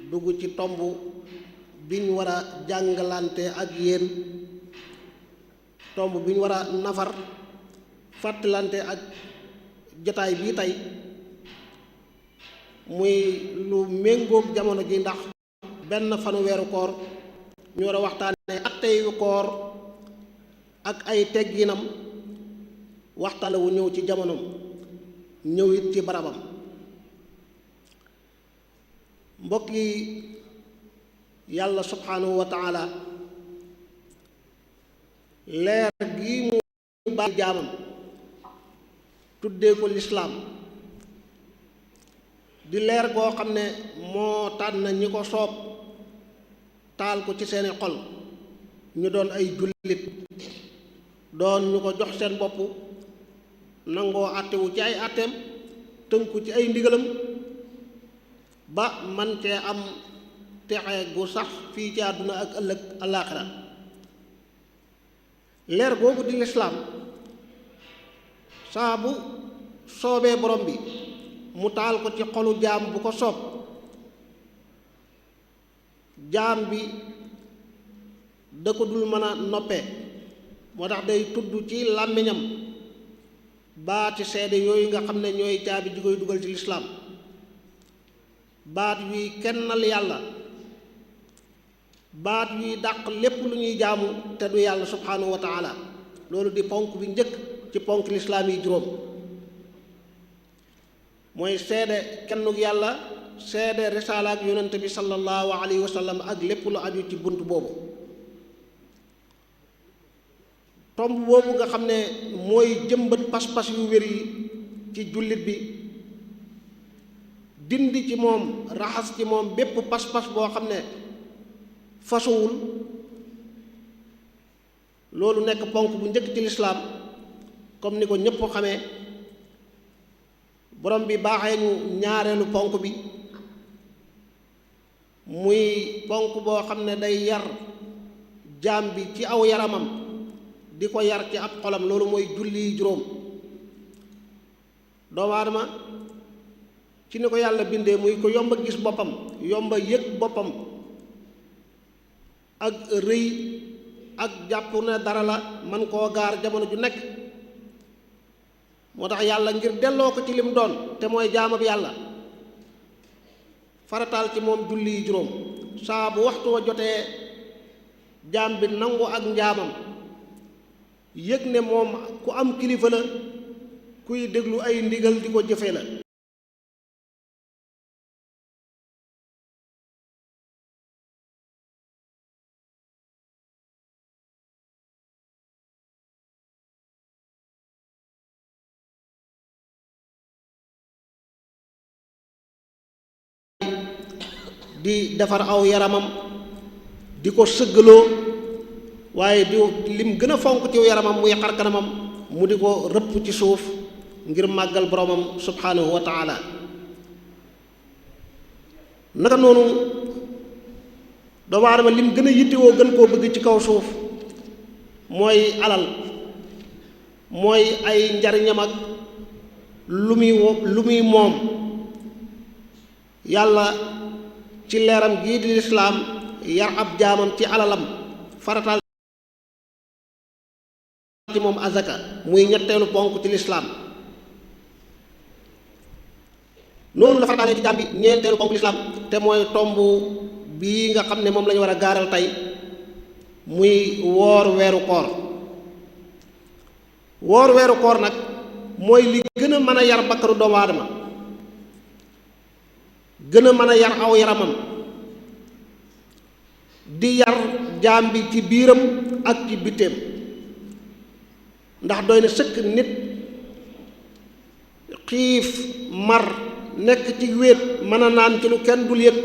dugg ci tomb biñ war a jàngalante ak yéen, tomb biñ war a nafar fàttalante ak jotaay bii tey, muy lu méngoog jamono ji, ndax benn fanu weeru koor ñu war a waxtaane atteyu koor ak ay tegginam, waxtaan wu ñëw ci jamonom, ñëw it ci barabam. mbokk yi, yàlla subhanahu wa taala leer gi mu bàyyi jaamam tuddee ko lislaam di leer goo xam ne moo tànn ñi ko soob taal ko ci seeni xol ñu doon ay jullit, doon ñu ko jox seen bopp, nangoo àttewu ci ay àtteem, tënku ci ay ndigalam ba man cee am texe gu sax fii ci àdduna ak ëllëg alaaxira. leer googu di lislaam saa bu soobee borom bi mu taal ko ci xolu jaam bu ko soob, jaam bi da ko dul mën a noppee, moo tax day tudd ci làmmiñam baati seede yooyu nga xam ne ñooy caabi ji koy dugal ci lislaam, baat yuy kennal yàlla, baat yuy dàq lépp lu ñuy jaamu te du yàlla subhanahu wa taala. loolu di ponk bi njëkk ci ponk lislaam yi juróom, mooy seede kennug yàlla, seede risaala ak yonent bi sallallahu alayhi wa sallam ak lépp lu aju ci bunt boobu. tomb boobu nga xam ne mooy jëmbat pas-pas yu wér yi ci jullit bi, dindi ci moom, raxas ci moom bépp pas-pas boo xam ne fasuwul, loolu nekk ponk bu njëkk ci lislaam. comme ni ko ñépp xamee, borom bi baaxee ñu ñaareelu ponk bi, muy ponk boo xam ne day yar jaam bi ci aw yaramam, di ko yar ci ab xolam. loolu mooy julli juróom. doomu aadama ci ni ko yàlla bindee muy ko yomba gis boppam, yomba yëg boppam, ak rëy ak jàpp ne dara la man koo gaar jamono ju nekk. moo tax yàlla ngir delloo ko ci lim doon te mooy jaamab yàlla, farataal ci moom julli juróom. saa bu waxtu wa jotee, jaam bi nangu ak njaamam, yëg ne moom ku am kilifa la, kuy déglu ay ndigal di ko jëfe la. di defar aw yaramam, di ko sëggaloo, waaye di lim gën a fonk ci yaramam muy xar kanamam mu di ko rëpp ci suuf ngir màggal boromam subhanahu wa taala. naka noonu doomu aadama lim gën a yittewoo gën koo bëgg ci kaw suuf mooy alal, mooy ay njariñam ak lu muy moom. yàlla ci leeram gii di lislaam yar ab jaamam ci alalam, farataal ci moom azaka, muy ñetteelu ponk ci lislaam. noonu la farataale ci jaam bi ñeenteelu ponk lislaam, te mooy tomb bii nga xam ne moom lañu war a gaaral tey, muy woor weeru koor. woor weeru koor nag mooy li gën a mën a yar bakkaru doomu aadama, gën a mën a yar aw yaramam, di yar jaam bi ci biiram ak ci bitteem. ndax doy na sëkk nit xiif, mar, nekk ci wéet, mën a naan ci lu kenn dul yëg,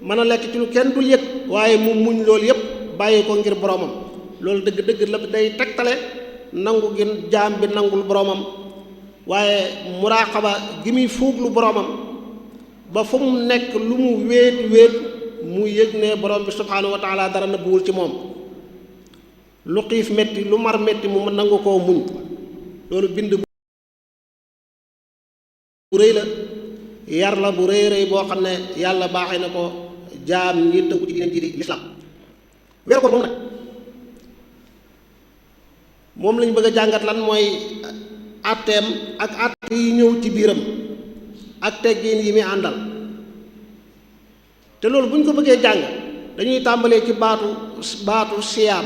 mën a lekk ci lu kenn dul yëg, waaye mu muñ loolu yépp bàyyi ko ngir boroomam. loolu dëgg-dëgg la day tegtale nangu gi jaam bi nangul boroomam, waaye muraqaba gi muy fuuglu boroomam ba fu mu nekk lu mu wéet wéet mu yëg ne borom bi subhaanahu wa taala dara nëbbuwul ci moom. lu xiif metti, lu mar metti mu nangu koo muñ. loolu bind bu rëy la, yar la bu rëy rëy boo xam ne yàlla baaxee na ko jaam ñi tënku ci diine ji di lislaam weeru koor moom nag moom lañ bëgg a jàngat lan mooy atteem ak atte yi ñëw ci biiram ak teggin yi muy àndal te loolu bu ñu ko bëggee jàng dañuy tàmbalee ci baatu siyaam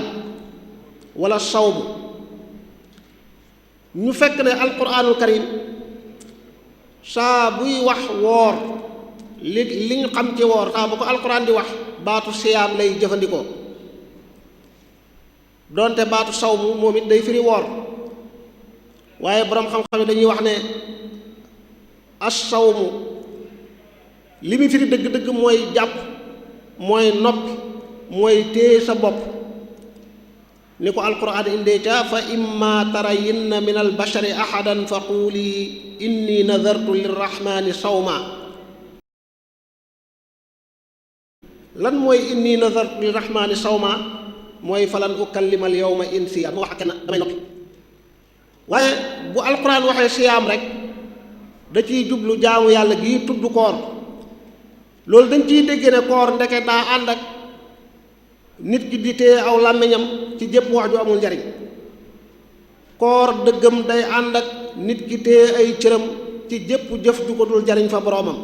wala sawmu ñu fekk ne alquranul karim saa buy wax woor li ñu xam ci woor saa bu ko alquran di wax baatu siyaam lay jëfandikoo doonte baatu sawmu moom it day firi woor waaye boroom xam-xam yi dañuy wax ne as-sawmu li muy firi dëgg-dëgg mooy jàpp mooy noppi mooy téye sa bopp ni ko alquran indee ca fa imma tarayinna min albashari ahadan fa quuli inni nadartu lirrahmani sawma lan mooy inni nadartu lirrahmani sawma mooy falan ukallima al yawma insiya mu wax ak kenn damay noppi waaye bu alquran waxee siyaam rek da ciy jublu jaamu yàlla gi tudd koor loolu dañ ciy dégg ne koor ndeke daa ànd ak nit ki di téye aw làmmiñam ci jëpp wax ju amul njariñ koor dëggam day ànd ak nit ki téye ay cëram ci jëpp jëf ju ko dul jariñ fa boroomam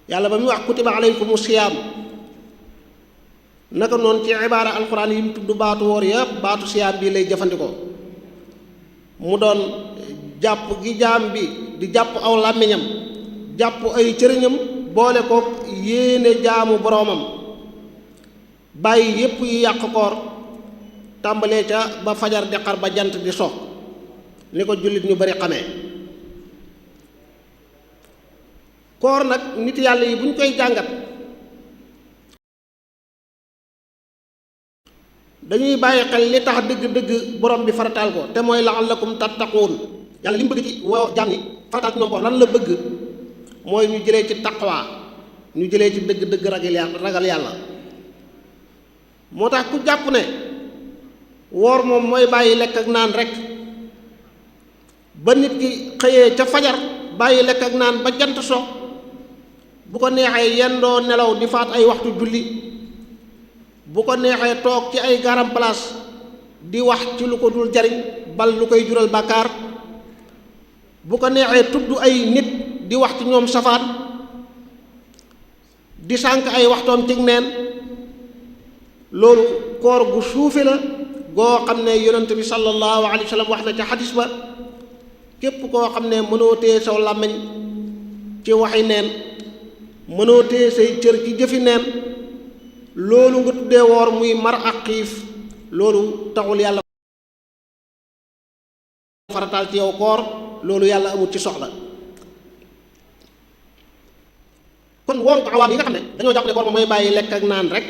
yàlla ba muy wax kutiba alaykumu siyaam naka noonu ci ibaara alquran yi mu tudd baatu woor yépp baatu siyaam bii lay jëfandikoo mu doon jàpp gi jaam bi di jàpp aw làmmiñam jàpp ay cëriñam boole ko yéene jaamu boroomam bàyyi yépp yi yàq koor tàmbalee ca ba fajar di xar ba jant di so ni ko jullit ñu bari xamee koor nag nit yàlla yi bu ñu koy jàngat dañuy bàyyi xel li tax dëgg-dëgg borom bi farataal ko te mooy la'allakum tattaquun yàlla li mu bëgg ci woo jaam yi farataal ci ñoom ko lan la bëgg mooy ñu jëlee ci taqwa ñu jëlee ci dëgg-dëgg ragal yàlla moo tax ku jàpp ne woor moom mooy bàyyi lekk ak naan rek ba nit ki xëyee ca fajar bàyyi lekk ak naan ba jant so bu ko neexee yendoo nelaw di faat ay waxtu julli bu ko neexee toog ci ay garam place di wax ci lu ko dul jariñ bal lu koy jural bàkkaar bu ko neexee tudd ay nit di wax ci ñoom safaan di sànk ay waxtoom cig neen loolu koor gu suufe la goo xam ne yonent bi sallallahu alayhi wa sallam wax na ca xadis ba képp koo xam ne mënoo téye saw làmmiñ ci waxi neen mënoo téye say cër ci jëfi neen loolu nga tuddee woor muy mar ak xiif loolu taxul yàlla farataal ci yow koor loolu yàlla amul ci soxla kon wooru awaam yi nga xam ne dañoo jàpp ne koor moom mooy bàyyi lekk ak naan rek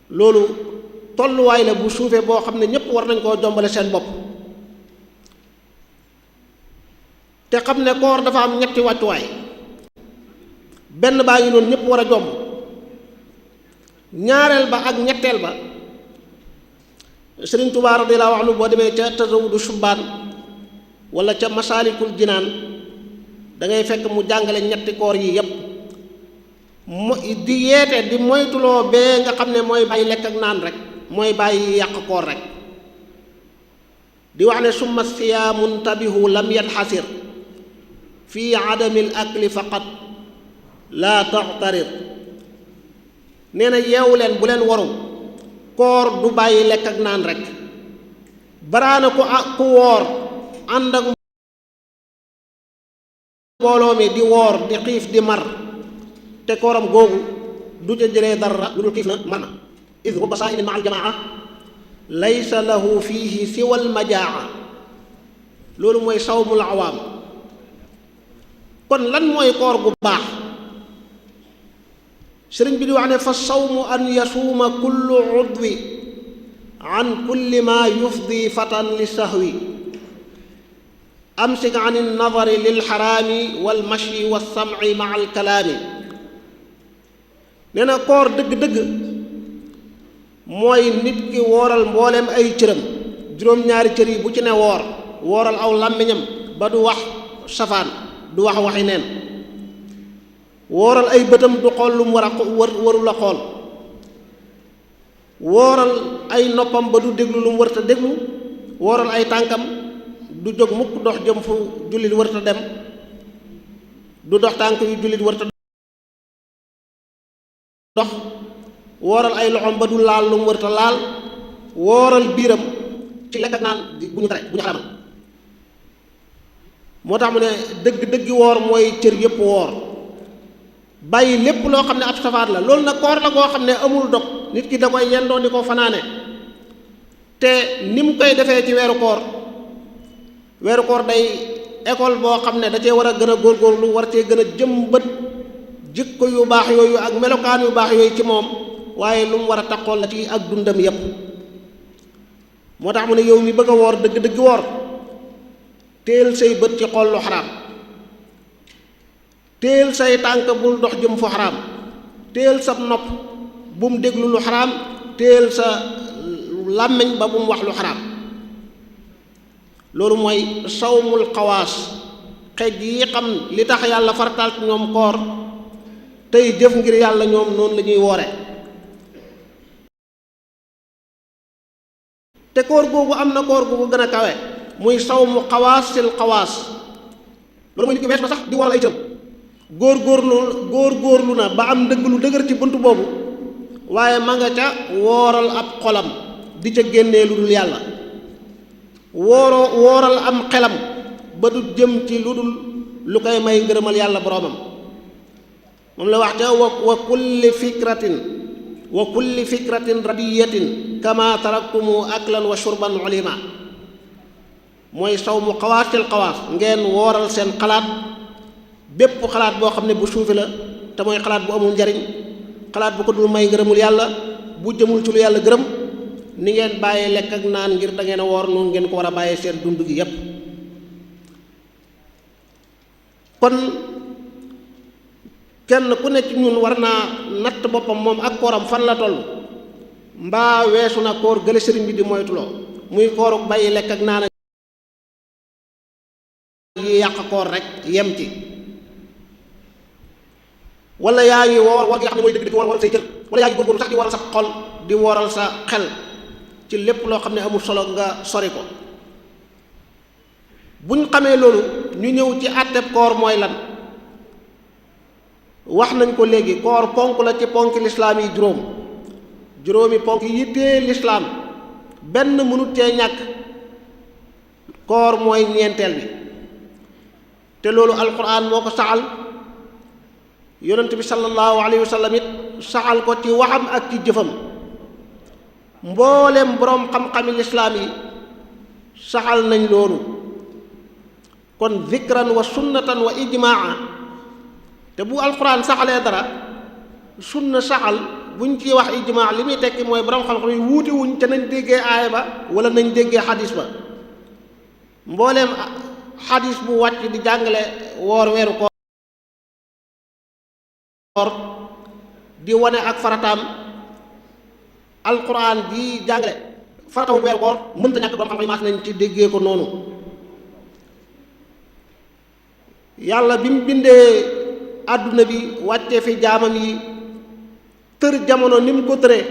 loolu tolluwaay la bu suufee boo xam ne ñépp war nañ koo jombale seen bopp te xam ne koor dafa am ñetti wàccuwaay benn baa ngi noonu ñépp war a jomb ñaareel ba ak ñetteel ba Sëriñ Tuubaa radiyallaahu anhu boo demee ca Tazawudu Shubbaan wala ca Masaalikul Jinaan da ngay fekk mu jàngale ñetti koor yi yépp di yeete di moytuloo bee nga xam ne mooy bàyyi lekk ak naan rek mooy bàyyi yàq koor rek di wax ne summa siyaamun tabihu lam yanxasir fi adamil akli faqat laa taxtarir nee na yeewu leen bu leen waru koor du bàyyi lekk ak naan rek baraana ku woor ànd ak mbooloo mi di woor di xiif di mar te kooram googu du ca jëlee dara lu dul xiif na mar na id rubba saa'imin ma al jamaa laysa lahu fiihi siwal majaa loolu mooy sawmul awaam kon lan mooy koor gu baax sëriñ bi di wax ne fa sawmu an yasuuma kullu udwi an kulli ma yufdi fatan li sahwi amsik an an-nadari lil xaraami wal mashyi was sam'i ma al kalaami nee na koor dëgg-dëgg mooy nit ki wooral mbooleem ay cëram juróom-ñaari cër yi bu ci ne wooral aw làmmiñam ba du wax safaan du wax waxi neen wooral ay bëtam du xool lu mu waru la xool, wooral ay noppam ba du déglu lu mu warta déglu, wooral ay tànkam du jóg mukk dox jëm fu jullit warta dem, du dox tànk yu jullit warta dox, wooral ay loxoom ba du laal lu mu warta laal, wooral biiram ci lekk ak naan bu ñu tere bu ñu xaramal. moo tax mu ne dëgg woor mooy cër yépp woor, bàyyi lépp loo xam ne ab safaat la. loolu nag koor la koo xam ne amul dog, nit ki da koy yendoo di ko fanaane, te ni mu koy defee ci weeru koor day école boo xam ne da cee war a gën a góorgóorlu, war cee gën a jëmbat jikko yu baax yooyu ak melokaan yu baax yooyu ci moom, waaye lu mu war a taqool la ci ak dundam yépp. moo tax mu ne yow mi bëgg a woor dëgg woor, téel say bët ci xool lu xaraam, téel say tànk bul dox jëm fu xaraam, téel sa nopp bu mu déglu lu xaraam, téel sa làmmiñ ba bu mu wax lu xaraam. loolu mooy sawmul xawaas, xeej yi xam li tax yàlla farataal ci ñoom koor tey jëf ngir yàlla, ñoom noonu la ñuy woore. te koor googu am na koor googu gën a kawe, muy sawmu xawaasil xawaas. loolu mooy li ko wees ba sax di waral ay cëm góorgóorlu na ba am ndëgg lu dëgër ci bunt boobu, waaye ma nga ca wooral ab xolam di ca génnee lu dul yàlla, wooral am xelam ba du jëm ci lu dul lu koy may ngërëmal yàlla boroomam. moom la wax ca wa kulli fikratin radiyatin kama taraktumu aklan wa shurban ulima. mooy sawmu xawaasil xawaas, ngeen wooral seen xalaat, bépp xalaat boo xam ne bu suufi la te mooy xalaat bu amul njariñ, xalaat bu ko dul may ngërëmul yàlla, bu jëmul ci lu yàlla gërëm, ni ngeen bàyyee lekk ak naan ngir da ngeen a woor, noonu ngeen ko war a bàyyee seen dund gi yépp. kon kenn ku nekk ñun war naa natt boppam moom ak kooram fan la toll, mbaa weesu na koor gële sëriñ bi di moytuloo, muy kooru bàyyi lekk ak naan yi yàq koor rek yem ci, wala yaa ngi woor gi nga xam ne mooy dëgg woor say cër, wala yaa ngi góorgóorlu sax di waral sa xol, di waral sa xel ci lépp loo xam ne amul solo nga sori ko. buñ xamee loolu ñu ñëw ci àtteb koor mooy lan. wax nañ ko léegi, koor ponk la ci ponki lislaam yi juróomi ponk yi yittee lislaam, benn mënut cee ñàkk, koor mooy ñeenteel bi. te loolu alquran moo ko saxal, yonent bi sallallahu alayhi wa sallam it saxal ko ci waxam ak ci jëfam, mboolem boroom xam-xami lislaam yi saxal nañ loolu. kon zikran wa sunnatan wa ijmaa, te bu alquran saxalee dara, sunna saxal buñ ci wax ijmaa, li muy tekki mooy boroom xam-xam yi wuute wuñ ca nañ déggee aaya ba wala nañ déggee xadis ba. mbooleem xadis bu wàcc di jàngale woor weeru koor di wane ak farataam, alquran di jàngale farataam weeru koor mënta ñàkk boroom xam-xam yi maas nañ ci déggee ko noonu. yàlla bi mu bindee àdduna bi wàccee fi jaamam yi, tër jamono ni mu ko tëree,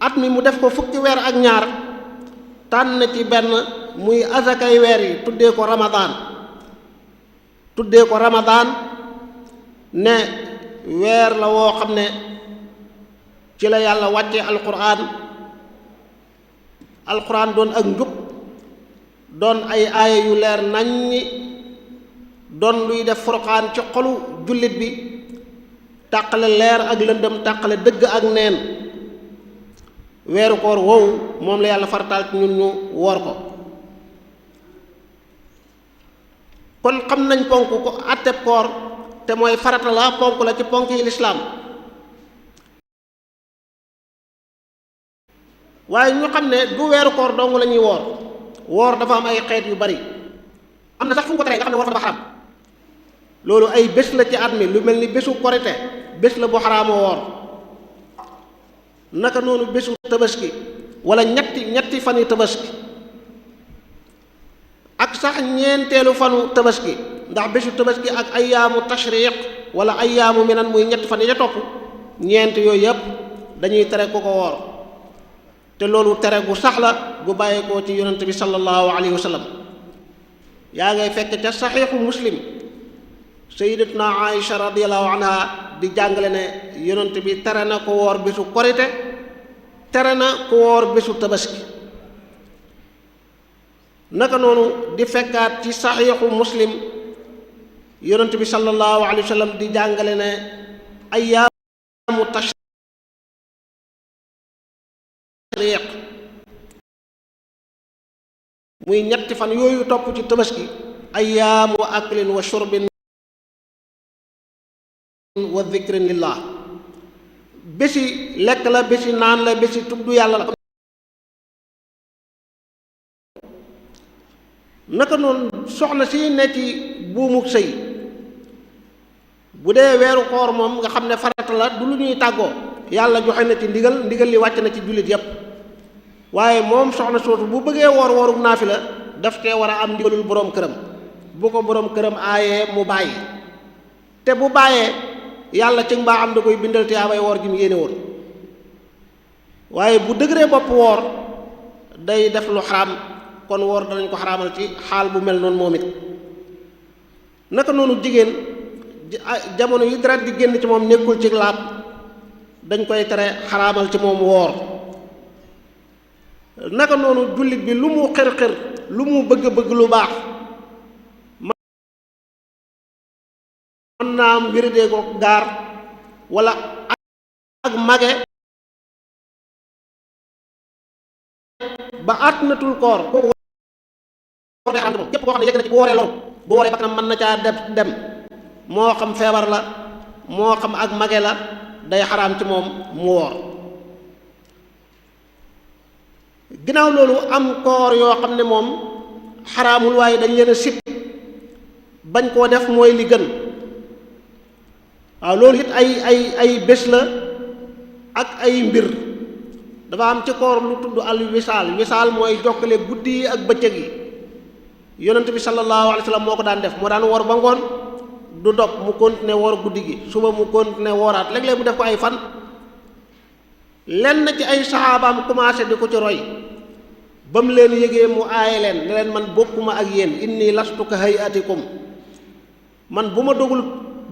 at mi mu def ko fukki weer ak ñaar, tànn ci benn muy azakay weer yi, tuddee ko ramadaan ne weer la woo xam ne ci la yàlla wàccee alquran doon ak njub, doon ay aaya yu leer naññi, doon luy def furqaan ci xolu jullit bi, tàqale leer ak lëndëm, tàqale dëgg ak neen. weeru koor woowu moom la yàlla farataal ci ñun ñu woor ko. kon xam nañ ponk ko àtteb koor, te mooy farata la, ponk la ci ponk yi lislaam. waaye ñu xam ne du weeru koor dong la ñuy woor dafa am ay xeet yu bari. am na sax fu mu ko teree nga xam ne woor fa dafa xaram. loolu ay bés la ci at mi, lu mel ni bésu korite bés la bu xaraama woor. naka noonu bésu tabaski wala ñetti fani tabaski, ak sax ñeenteelu fanu tabaski, ndax bésu tabaski ak ayyaamu tashriq wala ayyaamu minan muy ñetti fan ya topp ñeent yooyu yëpp dañuy tere ku ko woor te loolu tere gu sax la gu bàyyeekoo ci yonent bi sallallahu alayhi wa sallam yaa ngay fekk ca saxiixu muslim sayyidatuna Aïcha radiyallahu anha di jàngale ne yonent bi tere na ko woor bésu korite tere na ko woor bésu tabaski naka noonu di fekkaat ci saxiixu muslim yonent bi sallallahu alayhi wa sallam di jàngale ne ayyaamu tashriq muy ñetti fan yooyu topp ci tabaski ayyaamu aklin wa shurbin wa dhikrin lillah bési lekk la bési naan la bési tudd yàlla la naka noonu soxna si ne ci buumuk sëy bu dee weeru koor moom nga xam ne farata la du lu ñuy tàggoo yàlla joxe na ci ndigal li wàcc na ci jullit yépp waaye moom soxna soosu bu bëggee woor wooruk naafila daf cee war a am ndigalul boroom këram bu ko boroom këram aayee mu bàyyi te bu bàyyee yàlla ci mbaa am da koy bindal te yaabay woor gi mu yéene woon waaye bu dëgëree bopp woor day def lu xaraam kon woor danañ ko xaraamal ci xaal bu mel noonu moom it naka noonu jigéen jamono yi dara di génn ci moom nekkul ci laab dañ koy tere xaraamal ci moom woor naka noonu jullit bi lu mu xër-xër lu mu bëgg-bëgg lu baax mën naa am wéradee ko gaar wala ak mage ba àttanatul koor kooku képp koo xam ne yëg na ci bu wooree loru bu wooree bakkanam mën na caa dem moo xam feebar la moo xam ak mage la day xaraam ci moom mu woor ginnaaw loolu am koor yoo xam ne moom xaraamul waaye dañ leen a sib bañ koo def mooy li gën waaw loolu it ay bés la ak ay mbir dafa am ci koor lu tudd al wisaal mooy jokkale guddi yi ak bëccëg yi yonent bi sallallahu alayhi wa sallam moo ko daan def moo daan wor ba ngoon du dog mu continuer woor guddi gi suba mu continuer wooraat léeg-léeg mu def ko ay fan lenn ci ay saxaabaam commencé di ko ci roy ba mu leen yëgee mu aaye leen ne leen man bokkuma ak yéen inni lastu ka hayatikum man bu ma dogul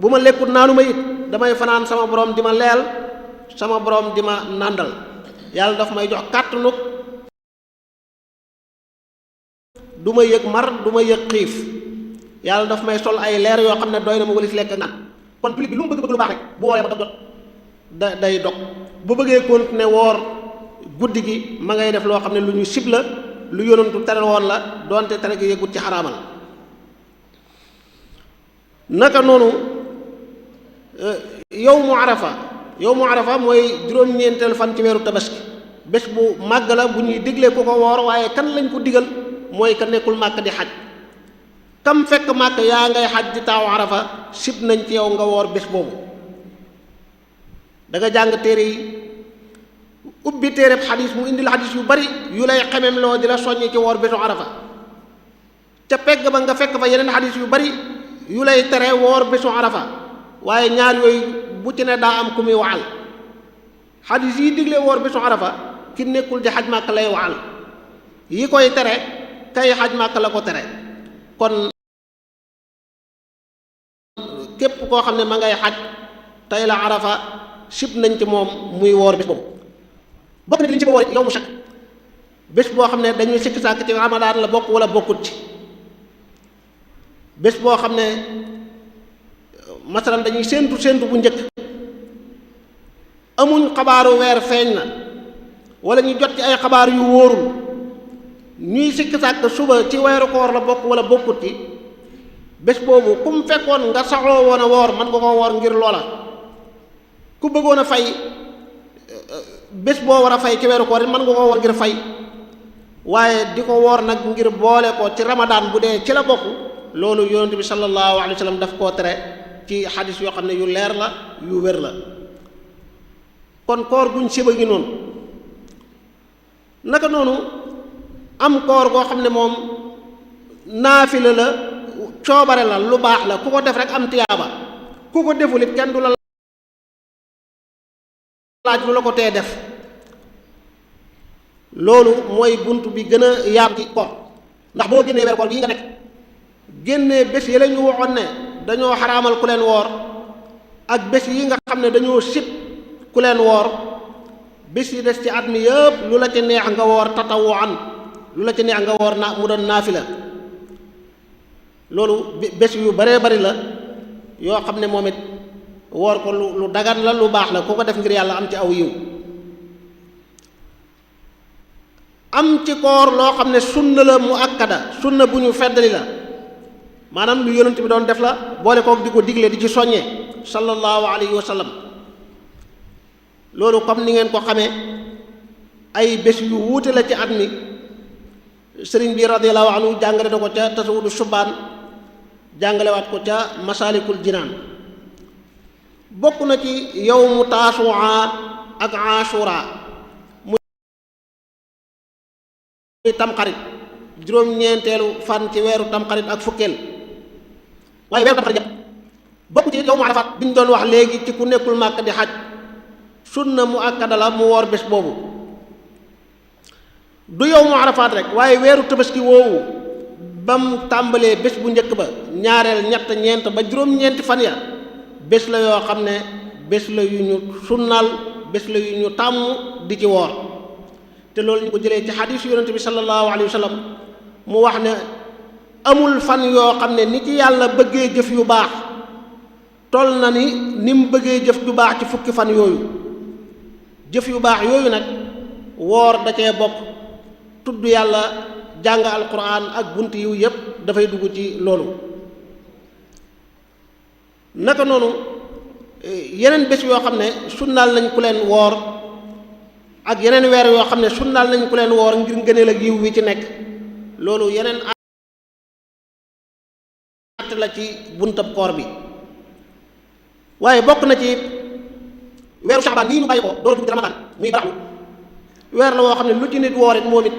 bu ma lekkut naanu ma it damay fanaan sama borom di ma leel sama borom di ma nàndal yàlla daf may jox kàttanug du ma yëg mar du ma yëg xiif yàlla daf may sol ay leer yoo xam ne doy na ma walis lekk naan kon jullit bi lu mu bëgg lu baax rek bu wooree ba dog day dog bu bëggee continuer woor guddi gi ma ngay def loo xam ne lu ñu sib la lu yonantu tere woon la doonte tere gi yëgut ci xaraamal naka noonu yawmu arafa mooy juróom-ñeenteel fan ci weeru tabaski bés bu màgg la bu ñuy diglee ku ko woor waaye kan lañ ko digal mooy ka nekkul màkk di xaj kam fekk màkk yaa ngay xaj di taaw arafa sib nañ ci yow nga woor bés boobu da nga jàng téere yi ubbi téereb xadis mu indil xadis yu bari yu lay xemem loo di la soññi ci woor bésu arafa ca pegg ba nga fekk fa yeneen xadis yu bari yu lay tere woor bésu arafa waaye ñaar yooyu bu ci ne daa am ku muy waxal xadis yi digle woor bésu arafa ki nekkul di xaj màkk lay waxal yi koy tere kay xaj màkk la ko tere kon képp koo xam ne ma ngay xaj tey la arafa sib nañ ci moom muy woor bés boobu bokk na li ñu ci woor yow mu sakk bés boo xam ne dañuy sikk sàkk ci ramadaan la bokk wala bokkut ci bés boo xam ne masalan dañuy séentu bu njëkk amuñ xabaaru weer feeñ na wala ñu jot ci ay xabaar yu wóorul ñuy sikk sàkk suba ci weeru koor la bokk wala bokkut ci bés boobu ku mu fekkoon nga saxoo woon a woor mën nga koo woor ngir loola ku bëggoon a fay bés boo war a fay ci weeru koor it mën nga koo woor ngir fay waaye di ko woor nag ngir boole ko ci ramadaan bu dee ci la bokk loolu yonent bi sallallahu alayhi wa sallam daf koo tere ci xadis yoo xam ne yu leer la yu wér la kon koor guñ siba gi noonu naka noonu am koor goo xam ne moom naafila la coobare la lu baax la ku ko def rek am tiyaaba ku ko deful it kenn du la laaj lu la ko tee def. loolu mooy bunt bi gën a yaatu ci koor ndax boo génnee weeru koor yi nga nekk génnee bés yi la ñu waxoon ne dañoo xaraamal ku leen woor ak bés yi nga xam ne dañoo sib ku leen woor bés yi des ci at mi yëpp lu la ci neex nga woor tatawuan lu la ci neex nga woor na mu doon naafila loolu bés yu baree bari la yoo xam ne moom it woor ko lu dagan la lu baax la ku ko def ngir yàlla am ci aw yiw am ci koor loo xam ne sunna la mu akkada sunna bu ñu feddali la maanaam lu yonent bi doon def la boole kook di ko digle di ci soññee sallallahu alayhi wa sallam loolu comme ni ngeen ko xamee ay bés yu wuute la ci at mi sëriñ bi radiyallahu anhu jàngale na ko ca tasawudu subaan jàngalewaat ko ca masalikul jinaan bokk na ci yawmu taasuwaa ak ashura muy tamxarit juróom-ñeenteelu fan ci weeru tamxarit ak fukkeel waaye weeru tamxarit yëpp bokk ci yawmu arafaat bi ñu doon wax léegi ci ku nekkul màkk di xaj sunna mu akkada la mu woor bés boobu du yawmu arafaat rek waaye weeru tabaski woowu ba mu tàmbalee bés bu njëkk ba ñaareel ñett ñeent ba juróom-ñeenti fan ya bés la yoo xam ne bés la yu ñu sunnaal bés la yu ñu tàmm di ci woor te loolu ñu ko jëlee ci xadiisu yonente bi sallallahu alayhi wa sallam mu wax ne amul fan yoo xam ne ni ci yàlla bëggee jëf yu baax toll na ni mu bëggee jëf ju baax ci fukki fan yooyu jëf yu baax yooyu nag woor da cee bokk tudd yàlla jàng alquran ak bunt yiw yépp dafay dugg ci loolu naka noonu yeneen bés yoo xam ne sunnaal nañ ku leen woor ak yeneen weer yoo xam ne sunnaal nañ ku leen woor ngir ngëneel ak yiw wi ci nekk loolu yeneen at la ci buntab koor bi waaye bokk na ci weeru saxbaan nii ñu bàyyi ko door dugg ci ramadan muy baraxlu weer la woo xam ne lu ci nit woor it moom it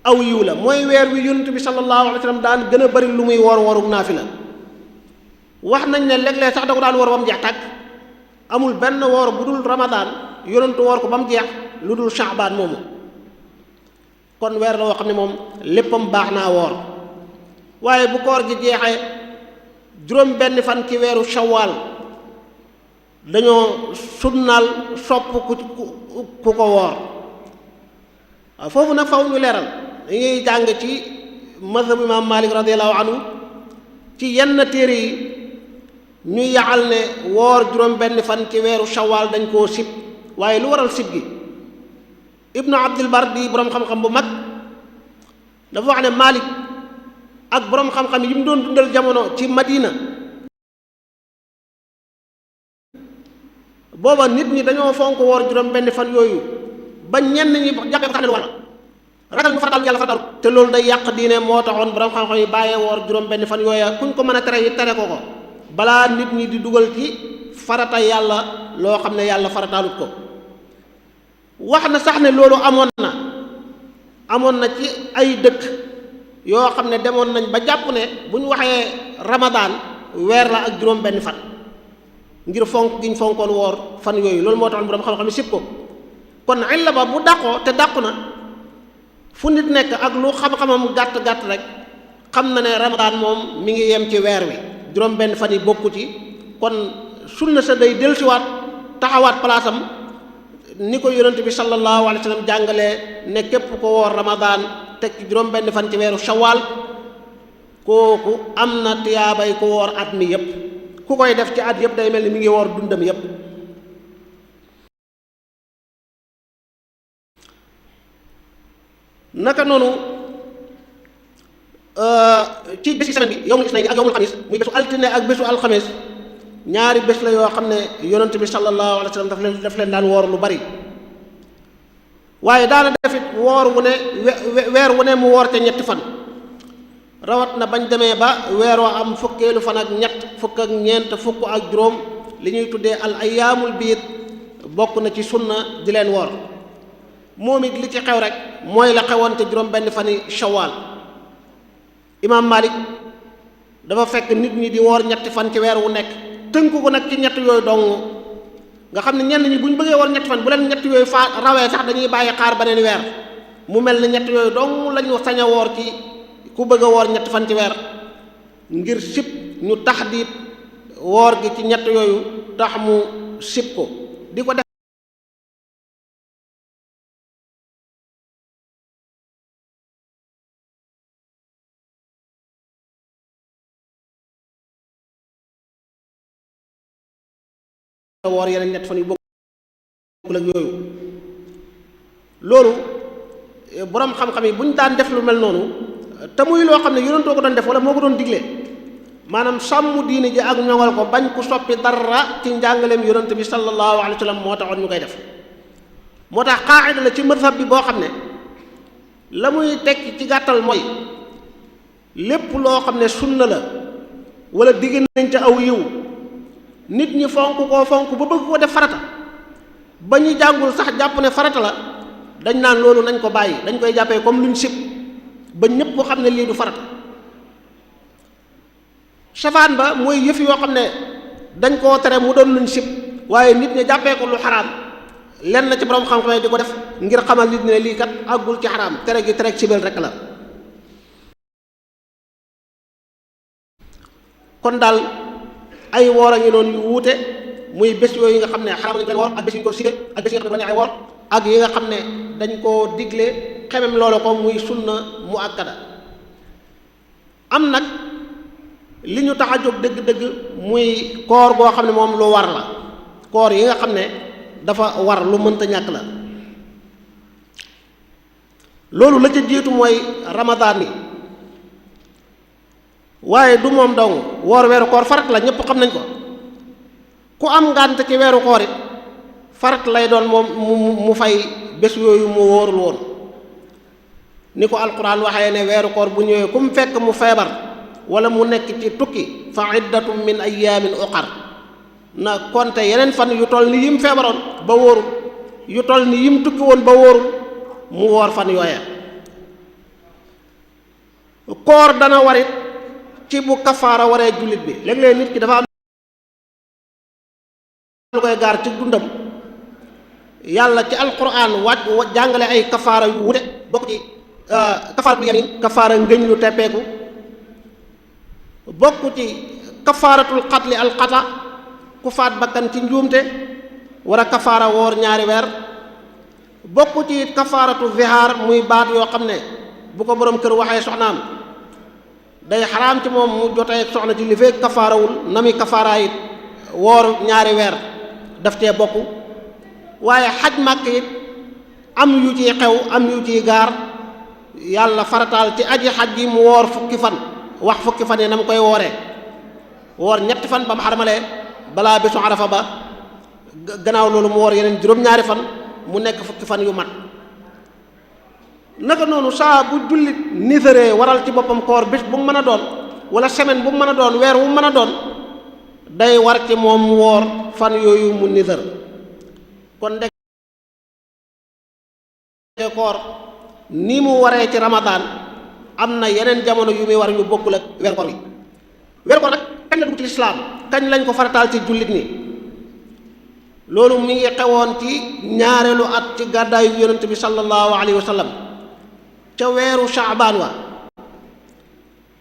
aw yiw la mooy weer wi yonent bi sallallahu alayhi wa sallam daan gën a bari lu muy woor woorug naafila wax nañ ne léeg-léeg sax da ko daan woor ba mu jeex tàkk amul benn woor bu dul ramadan yonentu woor ko ba mu jeex lu dul saxbaan moomu kon weer la woo xam ne moom léppam baax naa woor waaye bu koor gi jeexee juróom benn fan ci weeru shawaal dañoo sunnaal sopp ku ko woor waaw foofu nag faw ñu leeral dañuy jàng ci mazhab imam malik radiallahu anhu ci yenn téere yi ñu yaxal ne woor juróom benn fan ci weeru shawaal dañ koo sib waaye lu waral sib gi ibnu abdul bar di boroom xam-xam bu mag dafa wax ne malik ak boroom xam-xam yi mu doon dundal jamono ci madina booba nit ñi dañoo fonk woor juróom benn fan yooyu ba ñenn ñi jàppee ko sax ne lu war la ragal ñu farataal yàlla farataal te loolu day yàq diine moo taxoon borom xam-xam yi bàyyee woor juróom benn fan yooya kuñ ko mën a tere yi tere ko balaa nit ñi di dugal ci farata yàlla loo xam ne yàlla farataalut ko wax na sax ne loolu amoon na ci ay dëkk yoo xam ne demoon nañ ba jàpp ne bu ñu waxee ramadaan weer la ak juróom benn fan ngir fonk gi ñu fonkoon woor fan yooyu loolu moo taxoon borom xam-xam yi sib ko kon illa ba bu dàqoo te dàqu na fu nit nekk ak lu xam-xamam gàtt-gàtt rek xam na ne ramadaan moom mi ngi yem ci weer wi juróom benn fan yi bokku ci kon sunna sa day dellusiwaat taxawaat palaasam ni ko yonent bi sallallahu alayhi wa sallam jàngalee ne képp ko woor ramadaan teg ci juróom benn fan ci weeru shawaal kooku am na tiyaabay ko woor at mi yépp ku koy def ci at yépp day mel ni mi ngi woor dundam yépp naka noonu ci bési semaine bi yawmul isnayn ak yawmul xamis muy bésu altine ak bésu alxamis ñaari bés la yoo xam ne yonent bi sallallahu alayhi wa sallam daf leen daan woor lu bari waaye daana defit woor wu ne weer wu ne mu woor ca ñetti fan rawat na bañ demee ba weer wa am fukkeelu fan ak ñett fukk ak ñeent fukk ak juróom li ñuy tuddee al ayyaamul biid bokk na ci sunna di leen woor moom it li ci xew rek mooy la xewoon te juróom benn fani shawaal imaam Malik dafa fekk nit ñi di woor ñetti fan ci weer wu nekk tënku ko nag ci ñett yooyu dong nga xam ne ñenn ñi bu ñu bëggee woor ñetti fan bu leen ñett yooyu faa rawee sax dañuy bàyyi xaar beneen weer mu mel ne ñett yooyu dong lañu sañ a woor ci ku bëgg a woor ñetti fan ci weer ngir sib ñu taxdiit woor gi ci ñett yooyu tax mu sib ko di ko def woor yeneen ñett fan yu bokkul ak yooyu loolu boroom xam-xam yi bu ñu daan def lu mel noonu te muy loo xam ne yonentoo ko doon def wala moo ko doon digle maanaam sàmm diine ji ak ñoŋal ko bañ ku soppi dara ci njàngaleem yonent bi sallallahu alayhi wa sallam moo taxoon ñu koy def moo tax qaa'ida la ci mazhab bi boo xam ne la muy tekki ci gàttal mooy lépp loo xam ne sunna la wala digg nañ ca aw yiw nit ñi fonk koo fonk ba bëgg ko def farata ba ñu jàngul sax jàpp ne farata la dañ naan loolu nañ ko bàyyi dañ koy jàppee comme luñ sib ba ñépp xam ne lii du farata safaan ba mooy yëf yoo xam ne dañ koo tere mu doon luñ sib waaye nit ñi jàppee ko lu xaraam lenn ci borom xam-xam yi di ko def ngir xamal nit ñi ne lii kat àggul ci xaraam tere gi tere sibel rek la kon daal ay woor a ngi noonu yu wuute muy bés yooyu nga xam ne xaraam nañ ko woor ak bés yi ko sibe ak bés yi nga xam ne dañu ay woor ak yi nga xam ne dañ koo digle xemem loolu ko muy sunna mu akkada am nag li ñu tax a jóg dëgg-dëgg muy koor goo xam ne moom lu war la koor yi nga xam ne dafa war lu mënta ñàkk la loolu la ca jiitu mooy ramadaan yi waaye du moom dong woor weeru koor farat la ñëpp xam nañ ko ku am ngànt ci weeru koor it farat lay doon moom mu fay bés yooyu mu wóorul woon ni ko alquran waxee ne weeru koor bu ñëwee ku mu fekk mu feebar wala mu nekk ci tukki fa iddatum min ayaamin uqar na konte yeneen fan yu toll ni yim feebaroon ba wóorul yu toll ni yim tukki woon ba wóorul mu woor fan yooya koor dana warit ci bu kafaara waree jullit bi léeg-léeg nit ki dafa am lu koy gaar ci dundam yàlla ci alquran wàcc jàngale ay kafaara yu wute bokk ci kafaaratul yamin kafaara ngëñ lu teppeeku bokk ci kafaaratul xatli alxata ku faat bakkan ci njuumte war a kafaara woor ñaari weer bokk ci kafaaratu zihaar muy baat yoo xam ne bu ko boroom kër waxee soxnaam day xaraam ci moom mu jotee soxna ci li fekk kafaarawul na muy kafaara it woor ñaari weer daf cee bokk waaye xaj màkk it am yu ciy xew am yu ciy gaar yàlla farataal ci aji xaj yi mu woor fukki fan wax fukki fan yi na mu koy wooree woor ñetti fan ba mu xarmalee balaa bésu arafa ba gannaaw loolu mu woor yeneen juróom-ñaari fan mu nekk fukki fan yu mat naka noonu saa bu jullit nisaree waral ci boppam koor bés bu mu mën a doon wala semaine bu mu mën a doon weer bu mu mën a doon day war ci moom mu woor fan yooyu mu nisar kon ndek koor ni mu waree ci ramadaan am na yeneen jamono yu muy war yu bokkul ak weer koor yi weer koor nag kañ la dugg ci lislaam kañ lañ ko farataal ci jullit ni loolu mi ngi xewoon ci ñaareelu at ci gàddaayu yonent bi sallallahu alayhi wa sallam ca weeru shaabaan wa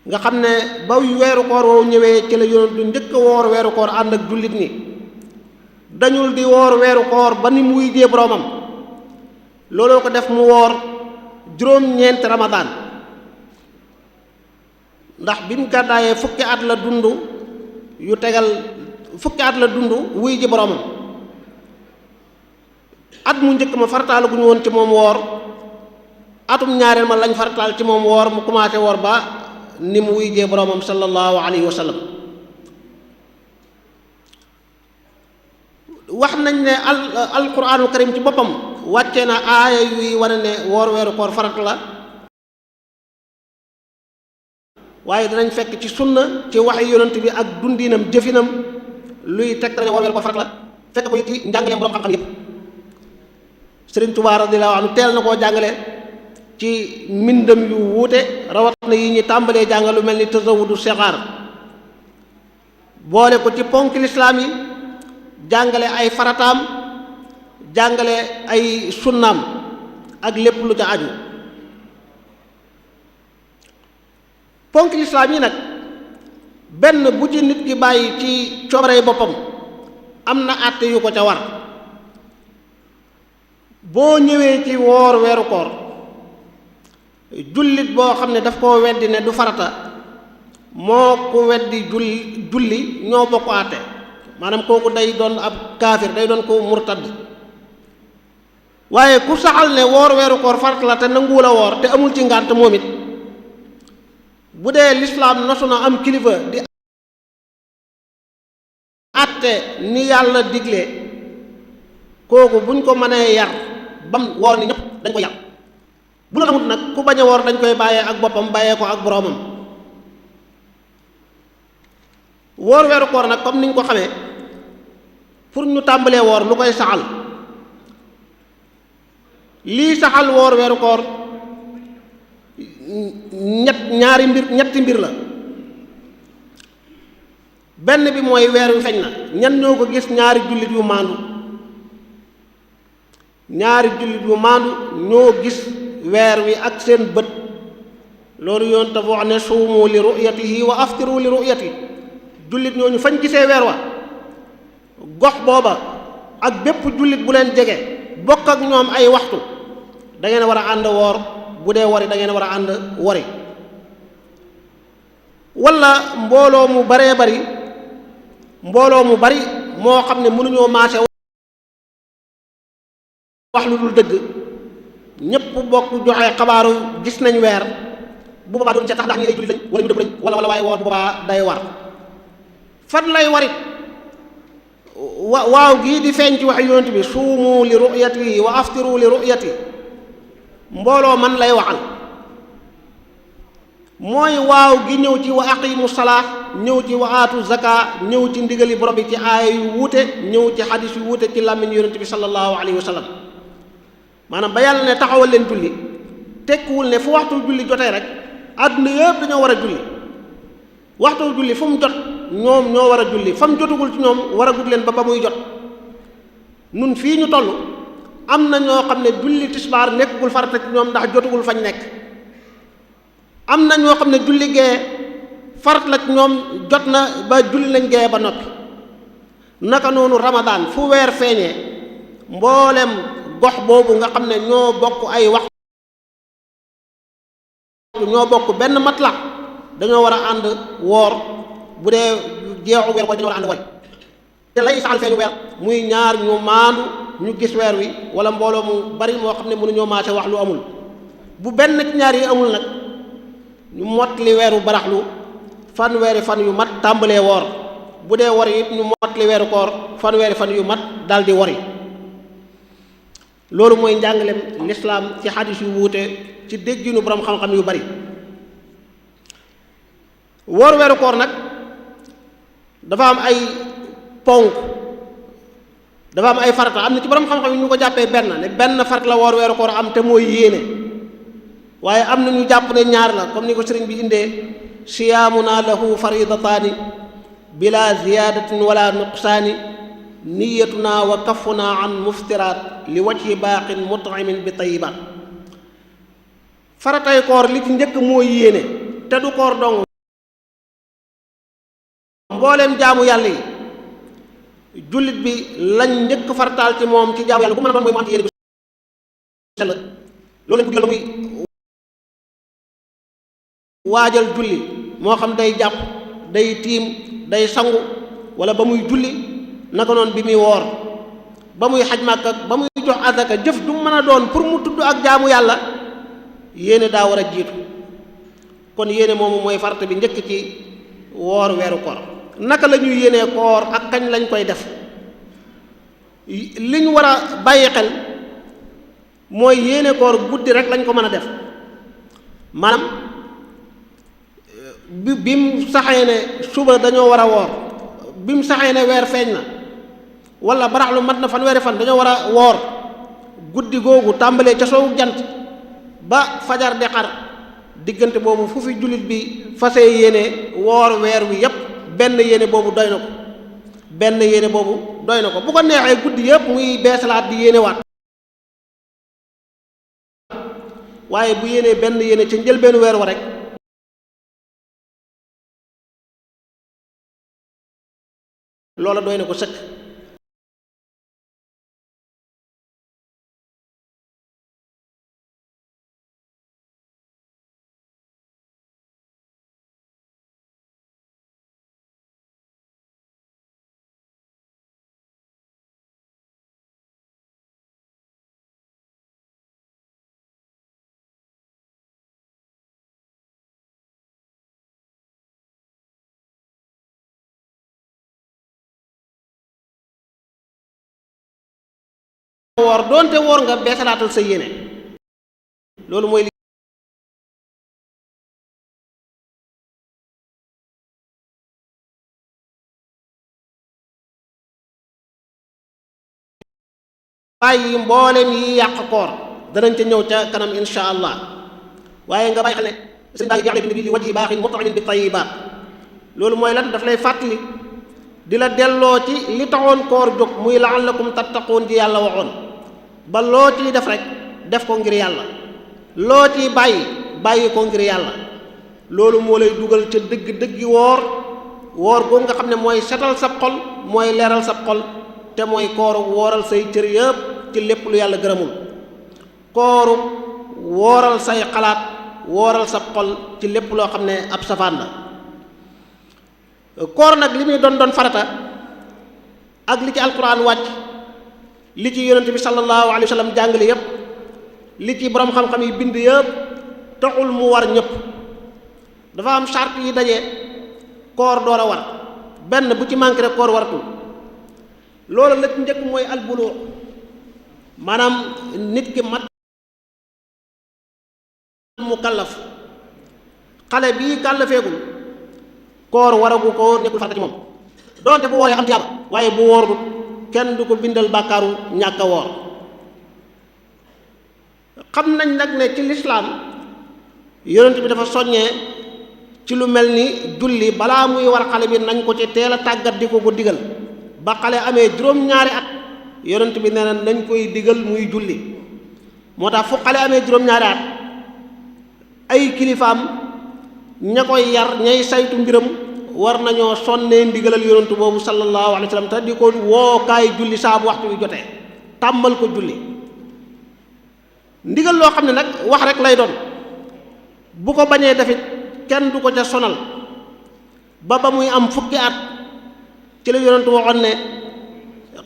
nga xam ne ba weeru koor woowu ñëwee ci la yonent du njëkk a woor weeru koor ànd ak jullit ni dañul di woor weeru koor ba ni muy jee boroomam looloo ko def mu woor juróom-ñeent ramadaan ndax bi mu gàddaayee fukki at la dund yu tegal fukki at la dund wuy ji boroomam at mu njëkk ma farataal gu ñu woon ci moom woor atum ñaareel ma lañ farataal ci moom woor mu commencé woor ba ni mu wuy jee boroomam sallallahu alayhi wa sallam wax nañ ne alquraanul karim ci boppam wàcce na aaya yuy wane ne woor weeru koor farata la waaye dinañ fekk ci sunna ci waxi yonent bi ak dundinam jëfinam luy teg woor weeru koor farata la fekk ko ci njàngaleem boroom xam-xam yépp Sëriñ Tuubaa radiyallaahu anhu teel na koo jàngale ci mbindam yu wuute rawat na yi ñu tàmbalee jàngal lu mel ni tasawudu sixaar boole ko ci ponk lislaam yi jàngale ay farataam jàngale ay sunnaam ak lépp lu ca aju ponk lislaam yi nag benn bu ci nit ki bàyyi ci coobarey boppam am na àtte yu ko ca war boo ñëwee ci woor weeru koor jullit boo xam ne daf koo weddi ne du farata moo ko weddi julli ñoo bokk àtte maanaam kooku day doon ab kaafir day doon ko murtad waaye ku saxal ne woor weeru koor farata la te nanguwul a woor te amul ci ngànt moom it bu dee lislaam nosu na am kilifa di àtte ni yàlla digle kooku buñ ko mënee yar bam woor ni ñëpp dañ ko yar bu la amut nag ku bañ a woor dañ koy bàyyee ak boppam bàyyee ko ak boroomam woor weeru koor nag comme niñ ko xamee pour ñu tàmbalee woor lu koy saxal lii saxal woor weeru koor ñetti mbir la benn bi mooy weer wi feeñ na ñan ñoo ko gis ñaari jullit yu maandu ñoo gis weer wi ak seen bët loolu yoon te wax ne suumu li ru'yatihi wa aftiru li ru'yati jullit ñooñu fañ gisee weer wa gox booba ak bépp jullit bu leen jege bokk ak ñoom ay waxtu da ngeen war a ànd woor bu dee wori da ngeen war a ànd wori walla mbooloo mu bari moo xam ne mënuñoo maase wax lu dul dëgg ñépp bokk joxe xabaaru gis nañ weer bu boobaa duñ ca tax ndax ñi ay jullit lañ wala ñu dëpp lañ wala waaye woor bu boobaa day war fan lay warit waaw gii di feeñ ci wax yonent bi suumu li ru'yati wa aftiru li ru'yati mbooloo man lay waxal mooy waaw gi ñëw ci wa aqimu salaa ñëw ci wa aatu zaka ñëw ci ndigali borom bi ci aaya yu wuute ñëw ci xadis yu wuute ci làmmiñ yonent bi sallallahu alayhi wa sallam maanaam ba yàlla ne taxawal leen julli tekkiwul ne fu waxtu julli jotee rek àdduna yëpp dañoo war a julli waxtu julli fu mu jot ñoom ñoo war a julli fa mu jotugul ci ñoom war a gudd leen ba muy jot nun fii ñu toll am na ñoo xam ne julli tisbaar nekkul farata ci ñoom ndax jotugul fañ nekk am na ñoo xam ne julli gee farat la ci ñoom jot na ba julli lañ gee ba noppi naka noonu ramadaan fu weer feeñee mboolem gox boobu nga xam ne ñoo bokk ay waxtu ñoo bokk benn matla dañoo war a ànd woor bu dee jeexu weer ko dañoo war a ànd woy te lay saxal feeñu weer muy ñaar ñu maandu ñu gis weer wi wala mbooloo mu bari moo xam ne mënuñoo maase wax lu amul bu benn ci ñaar yi amul nag ñu mottali weeru baraxlu fanweeri fan yu mat tàmbalee woor bu dee wori it ñu mottali weeru koor fanweeri fan yu mat daldi wori loolu mooy njàngaleem lislaam ci xadis yu wuute ci dégginu borom xam-xam yu bari woor weeru koor nag dafa am ay ponk dafa am ay farata am na ci borom xam-xam yi ñu ko jàppee benn farat la woor weeru koor am te mooy yéene waaye am na ñu jàpp ne ñaar la comme ni ko sëriñ bi indee siyaamuna lahu faridataani bila ziyadatin wala nuqsaani niyatuna wa kafuna an muftiraat li wajhi baaqin mut'imin bi tayyibaat faratay koor li ci njëkk mooy yéene te du koor dong mbooleem jaamu yàlla yi jullit bi lañ njëkk farataal ci moom ci jaamu yàlla bu mën a doon mooy mu am ci yéene bu sell loolu lañ ko digal muy waajal julli moo xam day jàpp day tiim day sangu wala ba muy julli naka noonu bi muy woor ba muy xaj Màkka ba muy jox azaka jëf du mën a doon pour mu tudd ak jaamu yàlla yéene daa war a jiitu kon yéene moomu mooy farata bi njëkk ci woor weeru koor naka la ñuy yéenee koor ak kañ lañ koy def li ñu war a bàyyi xel mooy yéene koor guddi rek lañ ko mën a def maanaam bi mu saxee ne suba dañoo war a woor bi mu saxee ne weer feeñ na wala baraxlu mat na fanweeri fan dañoo war a woor guddi googu tàmbalee ca soowu jant ba fajar di xar diggante boobu fu fi jullit bi fase yéene woor weer wi yépp benn yéene boobu doy na ko benn yéene boobu doy na ko bu ko neexee guddi yëpp muy beesalaat di yéenewaat waaye bu yéenee benn yéene ca njëlbeenu weer wa rek loola doy na ko sëkk. woor doonte woor nga beesalaatal sa yéene loolu mooy li bàyyi mbooleem yi yàq koor danañ ca ñëw ca kanam insha allah waaye nga bàyyi xel ne sëñ baa ngi jaxle bi li wajhi baaxin mut'imin bi tayyibaat loolu mooy lan daf lay fàttali di la delloo ci li taxoon koor jóg muy la'allakum tattaquun ji yàlla waxoon ba loo ciy def rek def ko ngir yàlla loo ciy bàyyi ko ngir yàlla loolu moo lay dugal ca dëgg-dëggi woor googu nga xam ne mooy setal sab xol mooy leeral sab xol te mooy kooru wooral say cër yëpp ci lépp lu yàlla gërëmul kooru wooral say xalaat wooral sab xol ci lépp loo xam ne ab safaan la koor nag li muy doon farata ak li ci alquran wàcc li ci yonent bi sallallahu alayhi wa sallam jàngale yépp li ci borom xam-xam yi bind yépp taxul mu war ñëpp dafa am charte yi daje koor door a war benn bu ci manqué rek koor waratul loolu la ci njëkk mooy albuluu maanaam nit ki mat mu kallaf xale bii kàllafeegul koor waragu ko nekkul farata ci moom doonte bu wooree am tiyaaba waaye bu wóorul kenn du ko bindal bàkkaaru ñàkk a woor xam nañ nag ne ci lislaam yonent bi dafa soññee ci lu mel ni julli balaa muy war xale bi nañ ko ci teel a tàggat di ko digal ba xale amee juróom-ñaari at yonent bi nee na nañ koy digal muy julli moo tax fu xale amee juróom-ñaari at ay kilifaam ña koy yar ñay saytu mbiram war nañoo sonnee ndigalal yonentu boobu sallallahu alayhi wa sallam te di ko wookaay julli saa bu waxtu wi jotee tàmmal ko julli ndigal loo xam ne nag wax rek lay doon bu ko bañee defit kenn du ko ca sonal ba muy am fukki at ci la yonentu waxoon ne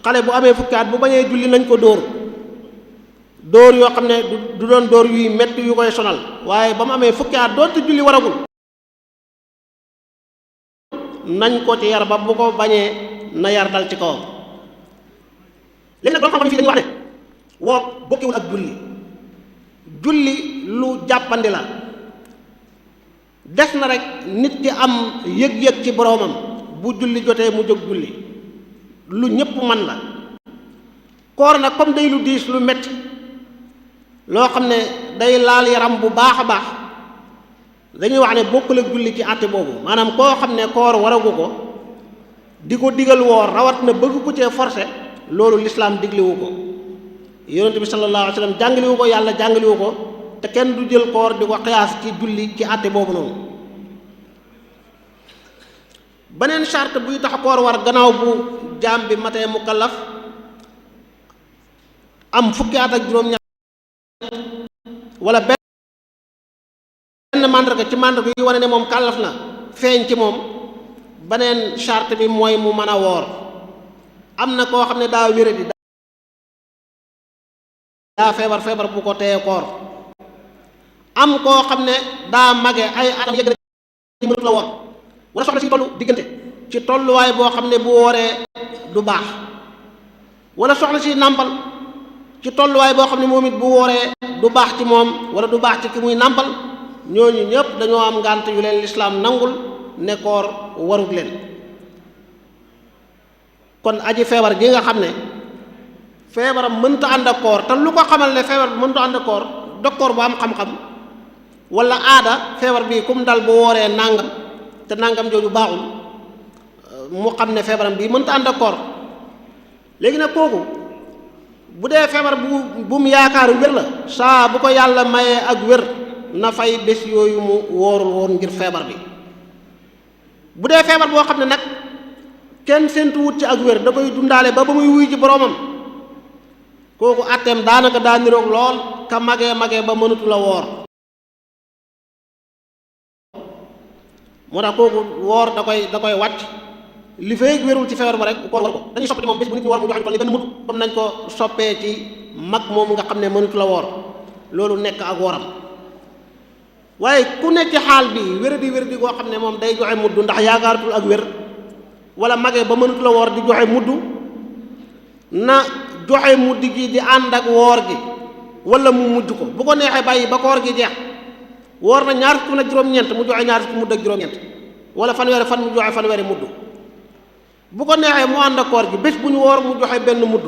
xale bu amee fukki at bu bañee julli nañ ko dóor yoo xam ne du doon dóor yuy metti yu koy sonal waaye ba mu amee fukki at doonte julli waragul nañ ko ci yar ba bu ko bañee na yar dal ci kawam léegi nag doon xam-xam fii dañuy wax ne woo bokkiwul ak julli lu jàppandi la des na rek nit ki am yëg-yëg ci boroomam bu julli jotee mu jóg julli lu ñépp man la koor nag comme day lu diis lu metti loo xam ne day laal yaram bu baax a baax dañuy wax ne bokkul ak julli ci àtte boobu maanaam koo xam ne koor waragu ko di ko digal woor rawat na bëgg ko cee forcé loolu lislaam digliwu ko yonent bi sallallahu alayhi wa sallam jàngaliwu ko yàlla jàngaliwu ko te kenn du jël koor di ko xiyaas ci julli ci àtte boobu noonu beneen charte buy tax koor war gannaaw bu jaam bi matee mukallaf am fukki at ak juróom-ñaar wala benn màndarga ci màndarga yi wane ne moom kàllaf na feeñ ci moom beneen charte bi mooy mu mën a woor am na koo xam ne daa wéradi daa feebar bu ko teye koor am koo xam ne daa mage ay atam yëg na ci mënut la woor wala soxna si tollu diggante ci tolluwaay boo xam ne bu wooree du baax wala soxna si nàmpal ci tolluwaay boo xam ne moom it bu wooree du baax ci moom wala du baax ci ki muy nàmpal ñooñu ñëpp dañoo am ngànt yu leen lislaam nangul ne koor warut leen kon aji feebar gi nga xam ne feebaram mënta ànd ak koor te lu ko xamal ne feebar bi mënta ànd ak koor docteur bu am xam-xam wala aada feebar bi kum dal bu wooree nàngam te nàngam jooju baaxul mu xam ne feebaram bii mënta ànd ak koor léegi nag kooku bu dee feebar bu mu yaakaaru wér la saa bu ko yàlla mayee ak wér na fay bés yooyu mu woorul woon ngir feebar bi. bu dee feebar boo xam ne nag kenn séntu wut ci ak wér da koy dundaale ba muy wuy ci boroomam kooku àtteem daanaka daa niroog lool ka magee ba mënatu la woor moo tax kooku woor da koy wàcc li fay wérul ci feebar ba rek koor war ko dañuy soppati moom bés bu nit ñi woor mu joxe toll ni benn mudd comme nañ ko soppee ci mag moomu nga xam ne mënatu la woor loolu nekk ak wooram waaye ku nekk ci xaal bi wéradi goo xam ne moom day joxe mudd ndax yaakaaratul ak wér wala magee ba mënatu la woor di joxe mudd na joxe mudd gi di ànd ak woor gi wala mu mujj ko bu ko neexee bàyyi ba koor gi jeex woor na ñaar fukk ak juróom-ñeent mu joxe ñaar fukk mudd ak juróom-ñeent wala fanweeri fan mu joxe fanweeri mudd bu ko neexee mu ànd ak koor gi bés bu ñu woor mu joxe benn mudd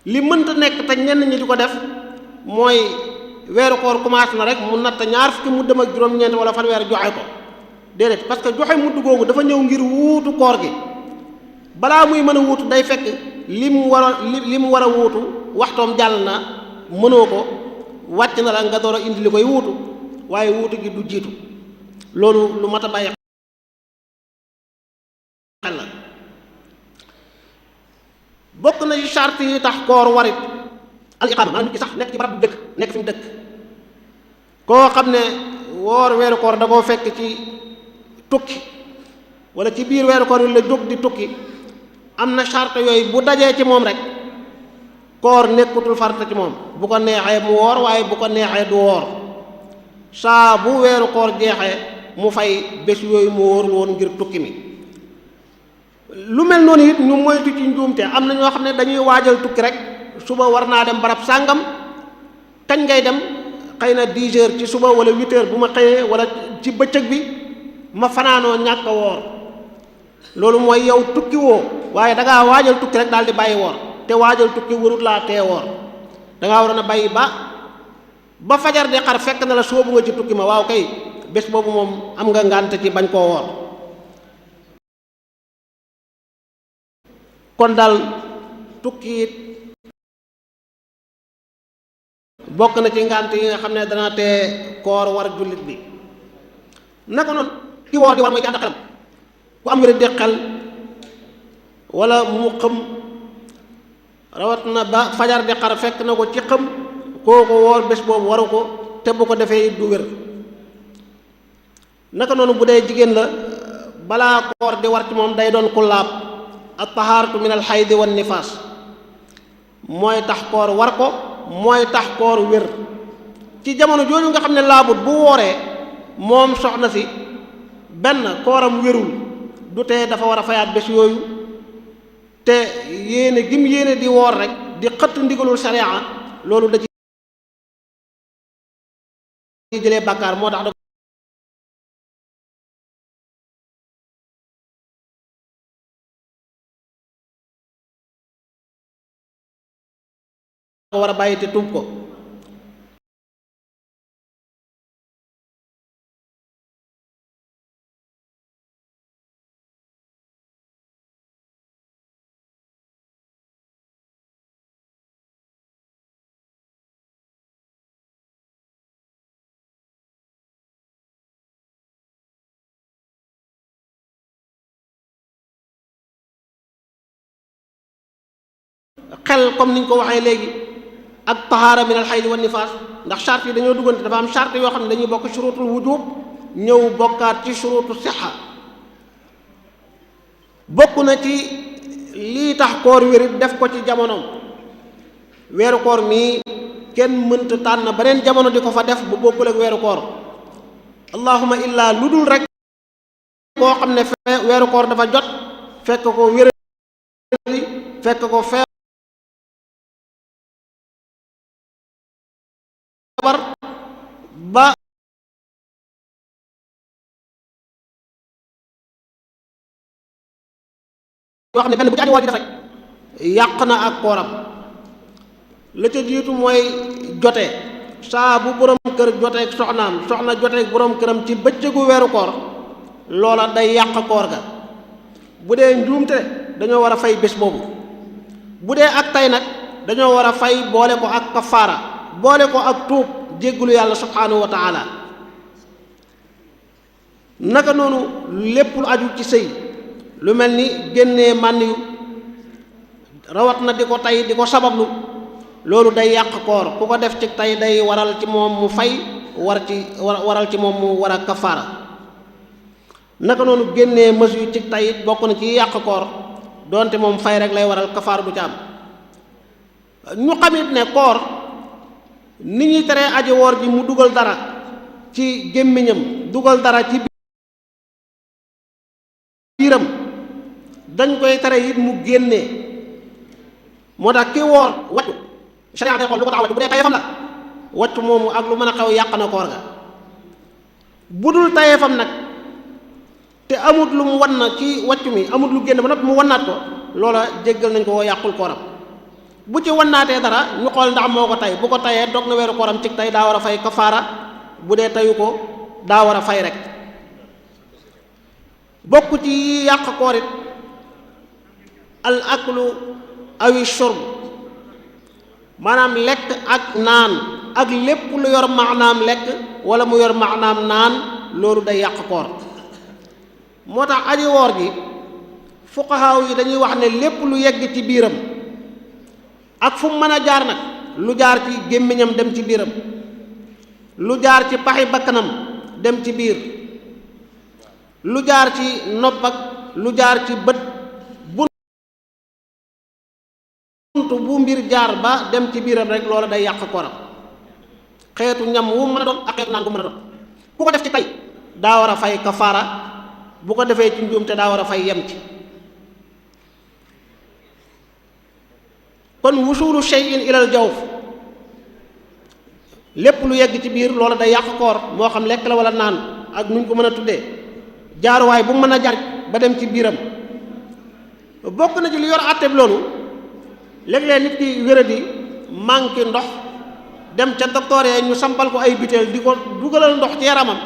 li mënta nekk te ñenn ñi di ko def mooy weeru koor commencé na rek mu natt ñaar fukki muddam ak juróom-ñeent wala fanweer joxe ko déedéet parce que joxe mudd googu dafa ñëw ngir wuutu koor gi balaa muy mën a wuutu day fekk li mu war a wuutu waxtoom jàll na mënoo ko wàcc na la nga door a indi li koy wuutu waaye wuutu gi du jiitu loolu lu mat a bàyyi xel la bokk na ci charte yi tax koor warit al iqaama maanaam nit ki sax nekk ci barab bu dëkk nekk fi mu dëkk koo xam ne woor weeru koor da koo fekk ci tukki wala ci biir weeru koor yi la jóg di tukki am na charte yooyu bu dajee ci moom rek koor nekkutul farata ci moom bu ko neexee mu woor waaye bu ko neexee du woor saa bu weeru koor jeexee mu fay bés yooyu mu wóorul woon ngir tukki mi lu mel noonu it ñu moytu ci njuumte am na ñoo xam ne dañuy waajal tukki rek suba war naa dem barab sàngam kañ ngay dem xëy na 10 heures ci suba wala 8 heures bu ma xëyee wala ci bëccëg bi ma fanaanoo ñàkk a woor loolu mooy yow tukki woo waaye da ngaa waajal tukki rek daal di bàyyi woor te waajal tukki warut laa tee woor da ngaa waroon a bàyyi ba fajar di xar fekk na la soobu nga ci tukki ma waaw kay bés boobu moom am nga ngànt ci bañ koo woor kon daal tukki it bokk na ci ngànt yi nga xam ne dana tee koor war jullit bi naka noonu ki woor di war mooy ci ànd xelam ku am wér di xel wala mu xëm rawat na ba fajar di xar fekk na ko ci xëm kooku woor bés boobu waru ko te bu ko defee du wér naka noonu bu dee jigéen la balaa koor di war ci moom day doon ku laab at-tahaaratu min al-haydi wan nifaas mooy tax koor war ko mooy tax koor wér ci jamono jooju nga xam ne laabut bu wooree moom soxna si benn kooram wérul du tee dafa war a fayaat bés yooyu te yéene gim yéene di woor rek di xëtt ndigalul sharia loolu da ci jëlee bàkkaar moo tax da ko war a bàyyi te tuub ko xel comme niñ ko waxee léegi ak tahaara min al xaydi wan nifaas ndax charte yi dañoo duggante dafa am charte yoo xam ne dañuy bokk shurutul wujub ñëw bokkaat ci shurutu sixa bokk na ci lii tax koor wérit def ko ci jamonoom weeru koor mii kenn mënta tànn beneen jamono di ko fa def bu bokkul ak weeru koor allahuma illaa lu dul rek koo xam ne weeru koor dafa jot fekk ko wéradi fekk ko feebar ba yoo xam ne benn bu ci aji woor ji def rek yàq na ak kooram la ca jiitu mooy jote saa bu borom kër joteeg soxnaam soxna joteeg borom këram ci bëccëgu weeru koor loola day yàq koor ga bu dee njuumte dañoo war a fay bés boobu. bu dee ak tay nag dañoo war a fay boole ko ak kafaara, boole ko ak tuub jéggulu yàlla subhanahu wa taala. naka noonu lépp lu aju ci sëy lu mel ni génnee mànn yu rawat na di ko tay di ko sabablu, loolu day yàq koor. ku ko def ci tay day waral ci moom mu fay, waral ci moom mu war a kafaara. naka noonu génnee mës yu ci tay it bokk na ci yàq koor, doonte moom fay rek lay waral kafaara du ca am. ñu xamit ne koor ni ñuy teree aji woor ji mu dugal dara ci gémmiñam, dugal dara ci biiram, dañ koy tere it mu génnee. moo tax ki woor wàccu sharia day xool lu ko tax wàccu. bu dee tayeefam la wàccu moomu ak lu mën a xew yàq na koor ga. bu dul tayeefam nag te amut lu mu wan na ci wàccu mi, amut lu génn ba noppi mu wannaat ko, loola jéggal nañ ko yàqul kooram. bu ci wannaatee dara ñu xool ndax moo ko tay. bu ko tayee dog na weeru kooram ci tay, daa war a fay kafaara. bu dee tayu ko daa war a fay rek. bokk ci yàq koor it al aklu awi shurb, maanaam lekk ak naan ak lépp lu yor maanaam lekk wala mu yor maanaam naan, loolu day yàq koor. moo tax aji woor gi fuqahaaw yi dañuy wax ne lépp lu yegg ci biiram ak fu mu mën a jaar nag, lu jaar ci gémmiñam dem ci biiram, lu jaar ci paxi bakkanam dem ci biir, lu jaar ci nopp ak lu jaar ci bët, buntu bu mbir jaar ba dem ci biiram rek loola day yàq kooram. xeetu ñam wu mën a doon ak xeetu naan bu mën a doon, ku ko def ci tay daa war a fay kafaara, bu ko defee ci njuum te daa war a fay yem ci. kon wusulu shay'in ilal jawf, lépp lu yegg ci biir loola day yàq koor, moo xam lekk la wala naan ak nuñ ko mën a tuddee. jaaruwaay bu mën a jar ba dem ci biiram. bokk na ci li yor àtteeb loolu, léeg-léeg nit ki wéradi manqué ndox, dem ca docteur yi ñu sampal ko ay butéel di ko dugalal ndox ci yaramam,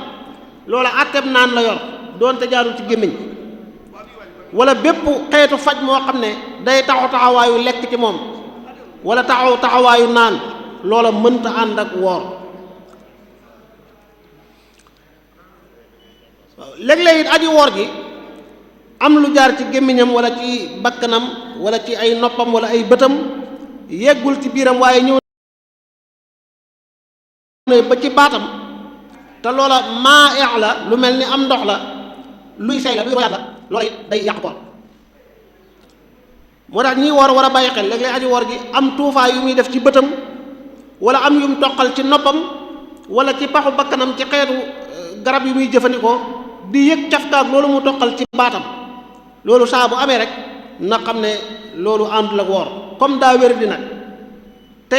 loola àtteeb naan la yor doonte jaarul ci gémmiñ. wala bépp xeetu faj moo xam ne day taxawaayu lekk ci moom wala taxawaayu naan, loola mënta ànd ak woor. léeg-léeg it aji woor gi am lu jaar ci gémmiñam wala ci bakkanam wala ci ay noppam wala ay bëtam, yeggul ci biiram waaye ñëw na ba ci baatam, te loola maa la, lu mel ni am ndox la, luy seey la, luy royaat la, loola it day yàq koor. moo tax ñiy woor war a bàyyi xel, léeg-léeg aji woor gi am tuufaay yu muy def ci bëtam wala am yum toqal ci noppam wala ci paxu bakkanam ci xeetu garab yu muy jëfandikoo, di yëg cafkaag loolu mu toqal ci baatam. loolu saa bu amee rek na xam ne loolu àndul ak woor. comme daa wér di nag te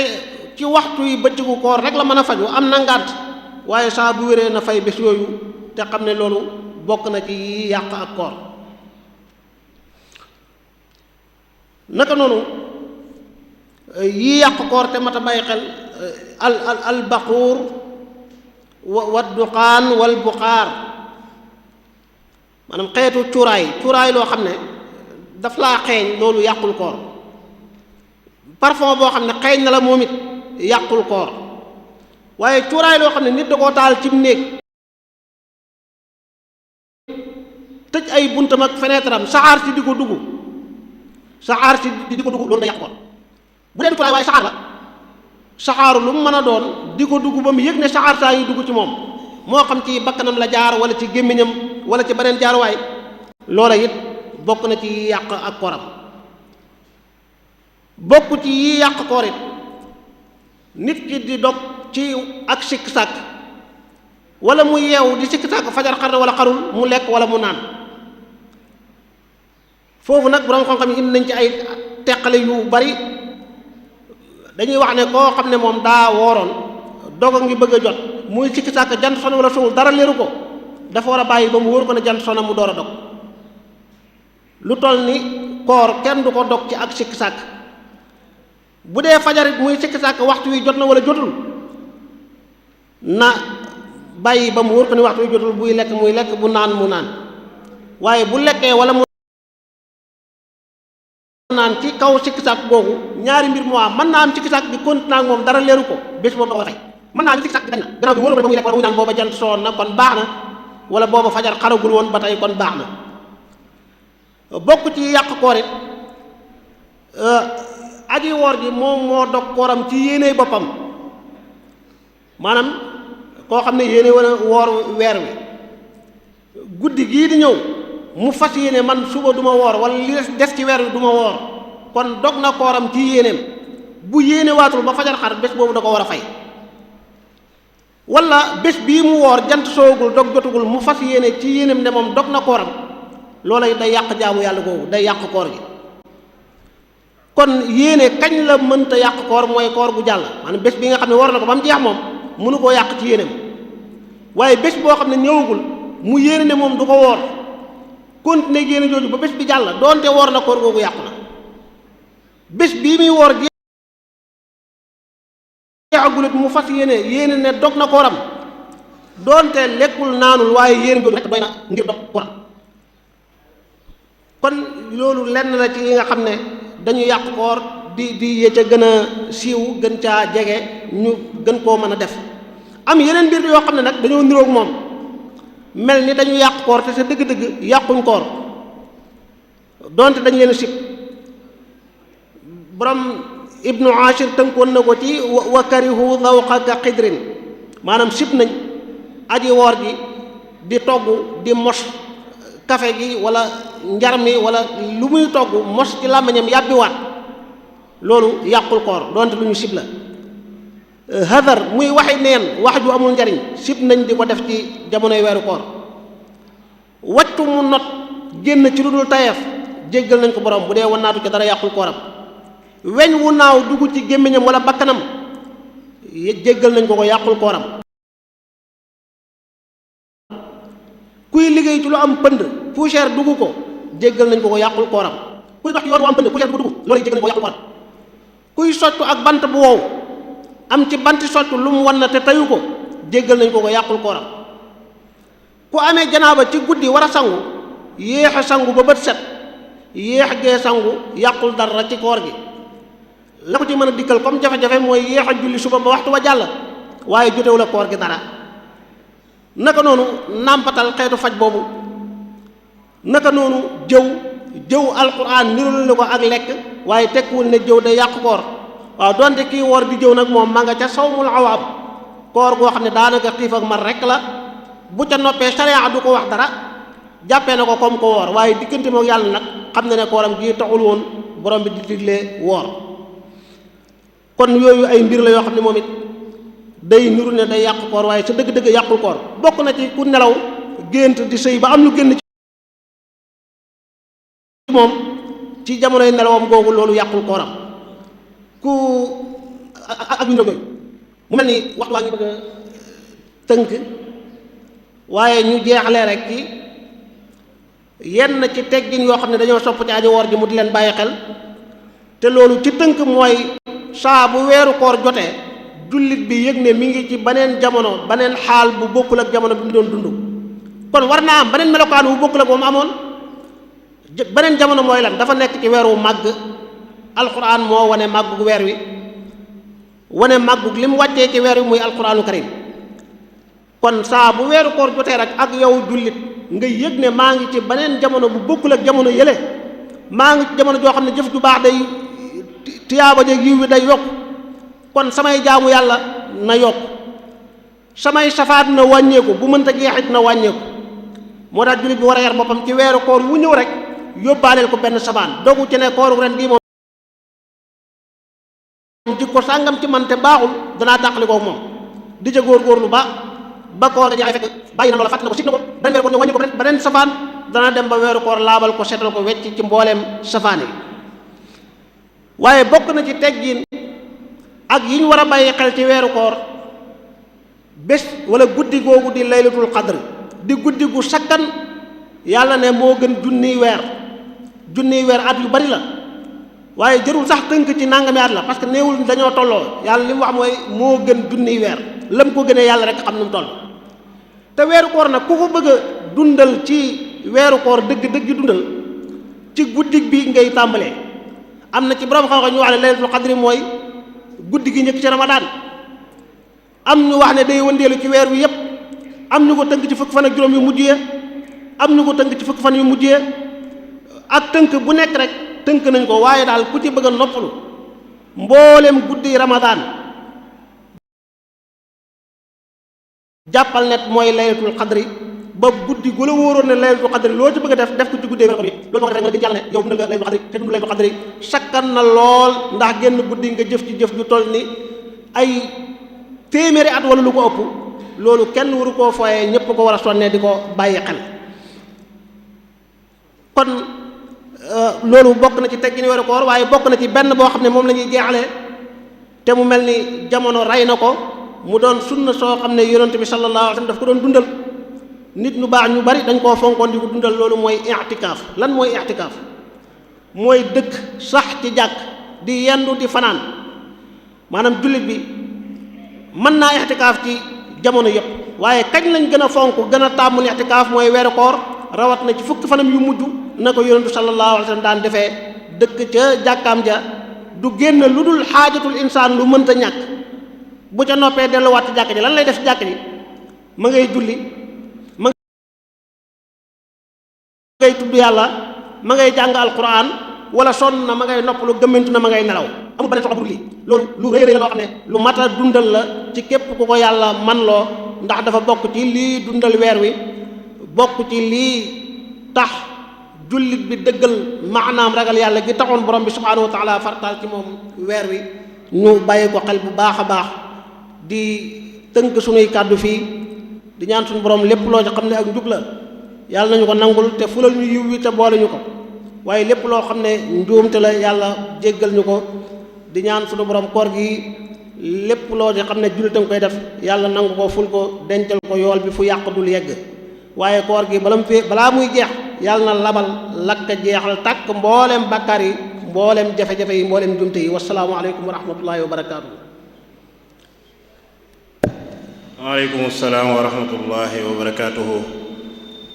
ci waxtu yi bëccëgu koor rek la mën a faju, am na ngànt, waaye saa bu wéree na fay bés yooyu te xam ne loolu bokk na ci yi yàq ak koor. naka noonu yi yàq koor te mat a bàyyi xel al baquur wa duqaan wal buqaar, maanaam xeetu cuuraay loo xam ne daf laa xeeñ, loolu yàqul koor. parfum boo xam ne xeeñ na la moom it yàqul koor, waaye cuuraay loo xam ne nit da koo taal cim néeg, tëj ay buntam ak fenêtre am, saxaar si di ko dugg loolu da yàq koor. bu dee du cuuraay waaye saxaar la, saxaaru lu mu mën a doon di ko dugg ba mu yëg ne saxaar saa yi dugg ci moom, moo xam ci bakkanam la jaar wala ci gémmiñam wala ci beneen jaaruwaay, loola it bokk na ci yi yàq ak kooram. bokk ci yi yàq koor it nit ki di dog ci ak sikk sàkk, wala mu yeewu di sikk sàkk fajar xar na wala xarul, mu lekk wala mu naan. foofu nag borom xam-xam yi indi nañ ci ay teqale yu bari. dañuy wax ne koo xam ne moom daa wooroon doga ngi bëgg a jot, muy sikki sàkk jant sona wala sowul, dara leeru ko, dafa war a bàyyi ba mu wóor ko ne jant sona mu door a dog. lu toll ni koor kenn du ko dog ci ak sikki sàkk. bu dee fajarit muy sikki sàkk waxtu wi jot na wala jotul, na bàyyi ba mu wóor ko ni waxtu wi jotul, buy lekk muy lekk, bu naan mu naan. waaye bu lekkee wala mu naan ci kaw sikki sàkk googu ñaari mbir moo am mën naa am sikki sàkk bi continué ak moom dara leeru ko bés boobu da ko fay mën naa am sikki sàkk bi dañ na gannaaw bi wóolu ba muy lekk wala muy naan booba jant soon na kon baax na wala booba fajar xaragul woon ba tey kon baax na bokk ci yàq koor it aji woor ji moom moo dog kooram ci yéene boppam maanaam koo xam ne yéene wala woor weer wi guddi gii di ñëw mu fas yéene man suba du ma woor wala li des ci weer wi du ma woor kon dog na kooram ci yéeneem bu yéene waatul ba fajar xar bés boobu da ko war a fay wala bés bii mu woor jant soogul dog jotugul mu fas yéene ci yéeneem ne moom dog na kooram loola day yàq jaamu yàlla googu day yàq koor gi kon yéene kañ la mënta yàq koor mooy koor gu jàll maanaam bés bi nga xam ne war na ko ba mu jeex moom mënu koo yàq ci yéeneem waaye bés boo xam ne ñëwagul mu yéene ne moom du ko woor continuer yéene jooju ba bés bi jàll doonte woor na koor googu yàqu na bés bii muy woor jeexagulit mu fas yéene ne dog na kooram doonte lekkul naanul waaye yéene jooju rek doy na ngir dog kooram kon loolu lenn la ci yi nga xam ne dañu yàq koor di yee ca gën a siiw gën caa jege ñu gën koo mën a def am yeneen mbir yoo xam ne nag dañoo niroog moom mel ni dañu yàq koor te sa dëgg-dëgg yàquñ koor donte dañ leen sib borom ibnu ashir tënkoon na ko ci wa karihu zawqa xidrin maanaam sib nañ aji woor ji di togg di mos kafe gi wala njar mi wala lu muy togg mos ci làmmiñam yàbbiwaat loolu yàqul koor donte lu ñu sib la hadar muy waxi neen wax ju amul njariñ sib nañ di ko def ci jamonoy weeru koor waccu mu not génn ci lu dul tayeef jéggal nañ ko borom bu dee wannaatu ca dara yàqul kooram weñ wu naaw dugg ci gémmiñam wala bakkanam jéggal nañ ko yàqul kooram kuy liggéey ci lu am pënd poussière dugg ko jéggal nañ ko yàqul kooram kuy dox ci yoon wu am pënd poussière bu dugg loolu jéggal nañ ko yàqul kooram kuy soccu ak bant bu wow am ci banti soccu lu mu wan na te tayu ko jéggal nañ ko yàqul kooram ku amee janaaba ci guddi war a sangu yéex a sangu ba bët set yéex gee sangu yàqul dara ci koor gi la ko ci mën a dikkal comme jafe-jafe mooy yéex a julli suba ba waxtu wa jàll waaye jotewu la koor gi dara naka noonu nàmpatal xeetu faj boobu naka noonu jëw alquran nirul na ko ak lekk waaye tekkiwul ne jëw day yàq koor waaw donte kii woor di jëw nag moom ma nga ca sawmul awaab koor goo xam ne daanaka xiif ak mar rek la bu ca noppee sharia du ko wax dara jàppee na ko comme ko woor waaye diggante moom yàlla nag xam na ne kooram gi taxul woon borom bi di diglee woor kon yooyu ay mbir la yoo xam ne moom it day niru ne day yàq koor waaye sa dëgg-dëgg yàqul koor bokk na ci ku nelaw gént di sëy ba am lu génn ci moom ci jamonoy nelawam googu loolu yàqul kooram ku ak yu ndogoy mu mel ni waxtu waa ngi bëgg a tënk waaye ñu jeexalee rek ci yenn ci teggin yoo xam ne dañoo sopp ci aji woor ji mu di leen bàyyi xel te loolu ci tënk mooy saa bu weeru koor jotee jullit bi yëg ne mi ngi ci beneen jamono beneen xaal bu bokkul ak jamono bi mu doon dund kon war naa am beneen melokaan bu bokkul ak moom amoon beneen jamono mooy lan dafa nekk ci weer wu màgg alquran moo wane màggug weer wi wane màggug li mu wàccee ci weer wi muy alquranu karim kon saa bu weeru koor jotee rek ak yow jullit nga yëg ne maa ngi ci beneen jamono bu bokkul ak jamono yële maa ngi ci jamono joo xam ne jëf ju baax day tiyaaba jeeg yiw wi day yokk kon samay jaamu yàlla na yokk samay safaat na wàññeeku bu mënta jeexit na wàññeeku moo tax jullit bi war a yar boppam ci weeru koor wu ñëw rek yóbbaaleel ko benn safaan dogu ci ne kooru ren gii moom jikko sàngam ci man te baaxul danaa tàqali ko moom di ca góorgóorlu ba koor ga jeexee fekk bàyyi na loola fàtt na ko sit na ko beneen weeru koor ñu wàññi ko beneen safaan dana dem ba weeru koor laabal ko seetal ko wecc ci mbooleem safaan yi waaye bokk na ci teggiin ak yi ñu war a bàyyi xel ci weeru koor bés wala guddi googu di laylatul qadr di guddi gu sakkan yàlla ne moo gën junniy weer at yu bari la waaye jërul sax tënk ci nangami at la parce que néewul dañoo tolloo yàlla li mu wax mooy moo gën junniy weer lam ko gënee yàlla rek xam nu mu toll te weeru koor nag ku ko bëgg a dundal ci weeru koor dëgg dundal ci guddi bi ngay tàmbalee am na ci borom xam-xam ñu wax ne laylatul qadri mooy guddi gi njëkk ci ramadaan, am ñu wax ne day wëndeelu ci weer wi yépp, am ñu ko tënk ci fukki fan ak juróom yu mujj ya, am ñu ko tënk ci fukki fan yu mujj ya, ak tënk bu nekk rek tënk nañ ko. waaye daal ku ci bëgg a noppalu mboolem guddi ramadaan jàppal net mooy laylatul qadri, ba guddi gu la wóoroon ne laylatul qadri loo ci bëgg a def ko ci guddee weer bi loolu moo ko def nga di jàll ne yow dundal nga laylatul qadri te dundal laylatul qadri sakkan na lool, ndax génn guddi nga jëf ci jëf ju toll ni ay téeméeri at wala lu ko ëpp. loolu kenn waru koo fooyee, ñépp ko war a sonnee di ko bàyyi xel. kon loolu bokk na ci teggini weeru koor, waaye bokk na ci benn boo xam ne moom la ñuy jeexale te mu mel ni jamono rey na ko, mu doon sunna soo xam ne yonent bi sallallahu alayhi wa sallam daf ko doon dundal. nit ñu baax ñu bari dañ koo fonkoon di ko dundal. loolu mooy i'tikaaf. lan mooy i'tikaaf? mooy dëkk sax ci jàkk di yendu di fanaan. maanaam jullit bi mën naa i'tikaaf ci jamono yëpp, waaye kañ lañ gën a fonk gën a tàmmul i'tikaaf mooy weeru koor, rawat na ci fukki fanam yu mujj na ko yonentu sallallahu alayhi wa sallam daan defee. dëkk ca jàkkaam ja du génn lu dul xaajatul insaan lu mënta ñàkk, bu ca noppee delluwaat ci jàkk ji. lan lay def ci jàkk ji? ma ngay julli, ma ngay tudd yàlla, ma ngay jàng alquran, wala sonn na ma ngay noppalu, gëmmentu na ma ngay nelaw. amul beneen soxla bu lii. loolu lu rëy rëy loo xam ne lu mat a dundal la ci képp ku ko yàlla man loo, ndax dafa bokk ci lii dundal weer wi, bokk ci lii tax jullit bi dëggal maanaam ragal yàlla gi taxoon borom bi subhaanahu wa taala fartaal ci moom weer wi. ñu bàyyi ko xel bu baax a baax, di tënk sunuy kàddu fii, di ñaan suñu borom lépp loo ci xam ne ak njub la yàlla nañu ko nangul te fulal ñu yiw wi te boole ñu ko, waaye lépp loo xam ne njuumte la yàlla jéggal ñu ko. di ñaan suñu borom koor gi lépp loo ci xam ne jullitam koy def yàlla nangu ko, ful ko, dencal ko yool bi fu yàq dul yegg. waaye koor gi balaa muy jeex yàlla na labal lakk jeexal tàkk mboolem bàkkaar yi, mboolem jafe-jafe yi, mboolem njuumte yi. wasalaamu aleykum wa rahmatullahi wa barakaatu. waaleykum salaam wa rahmatullahi wa barakaatuhu.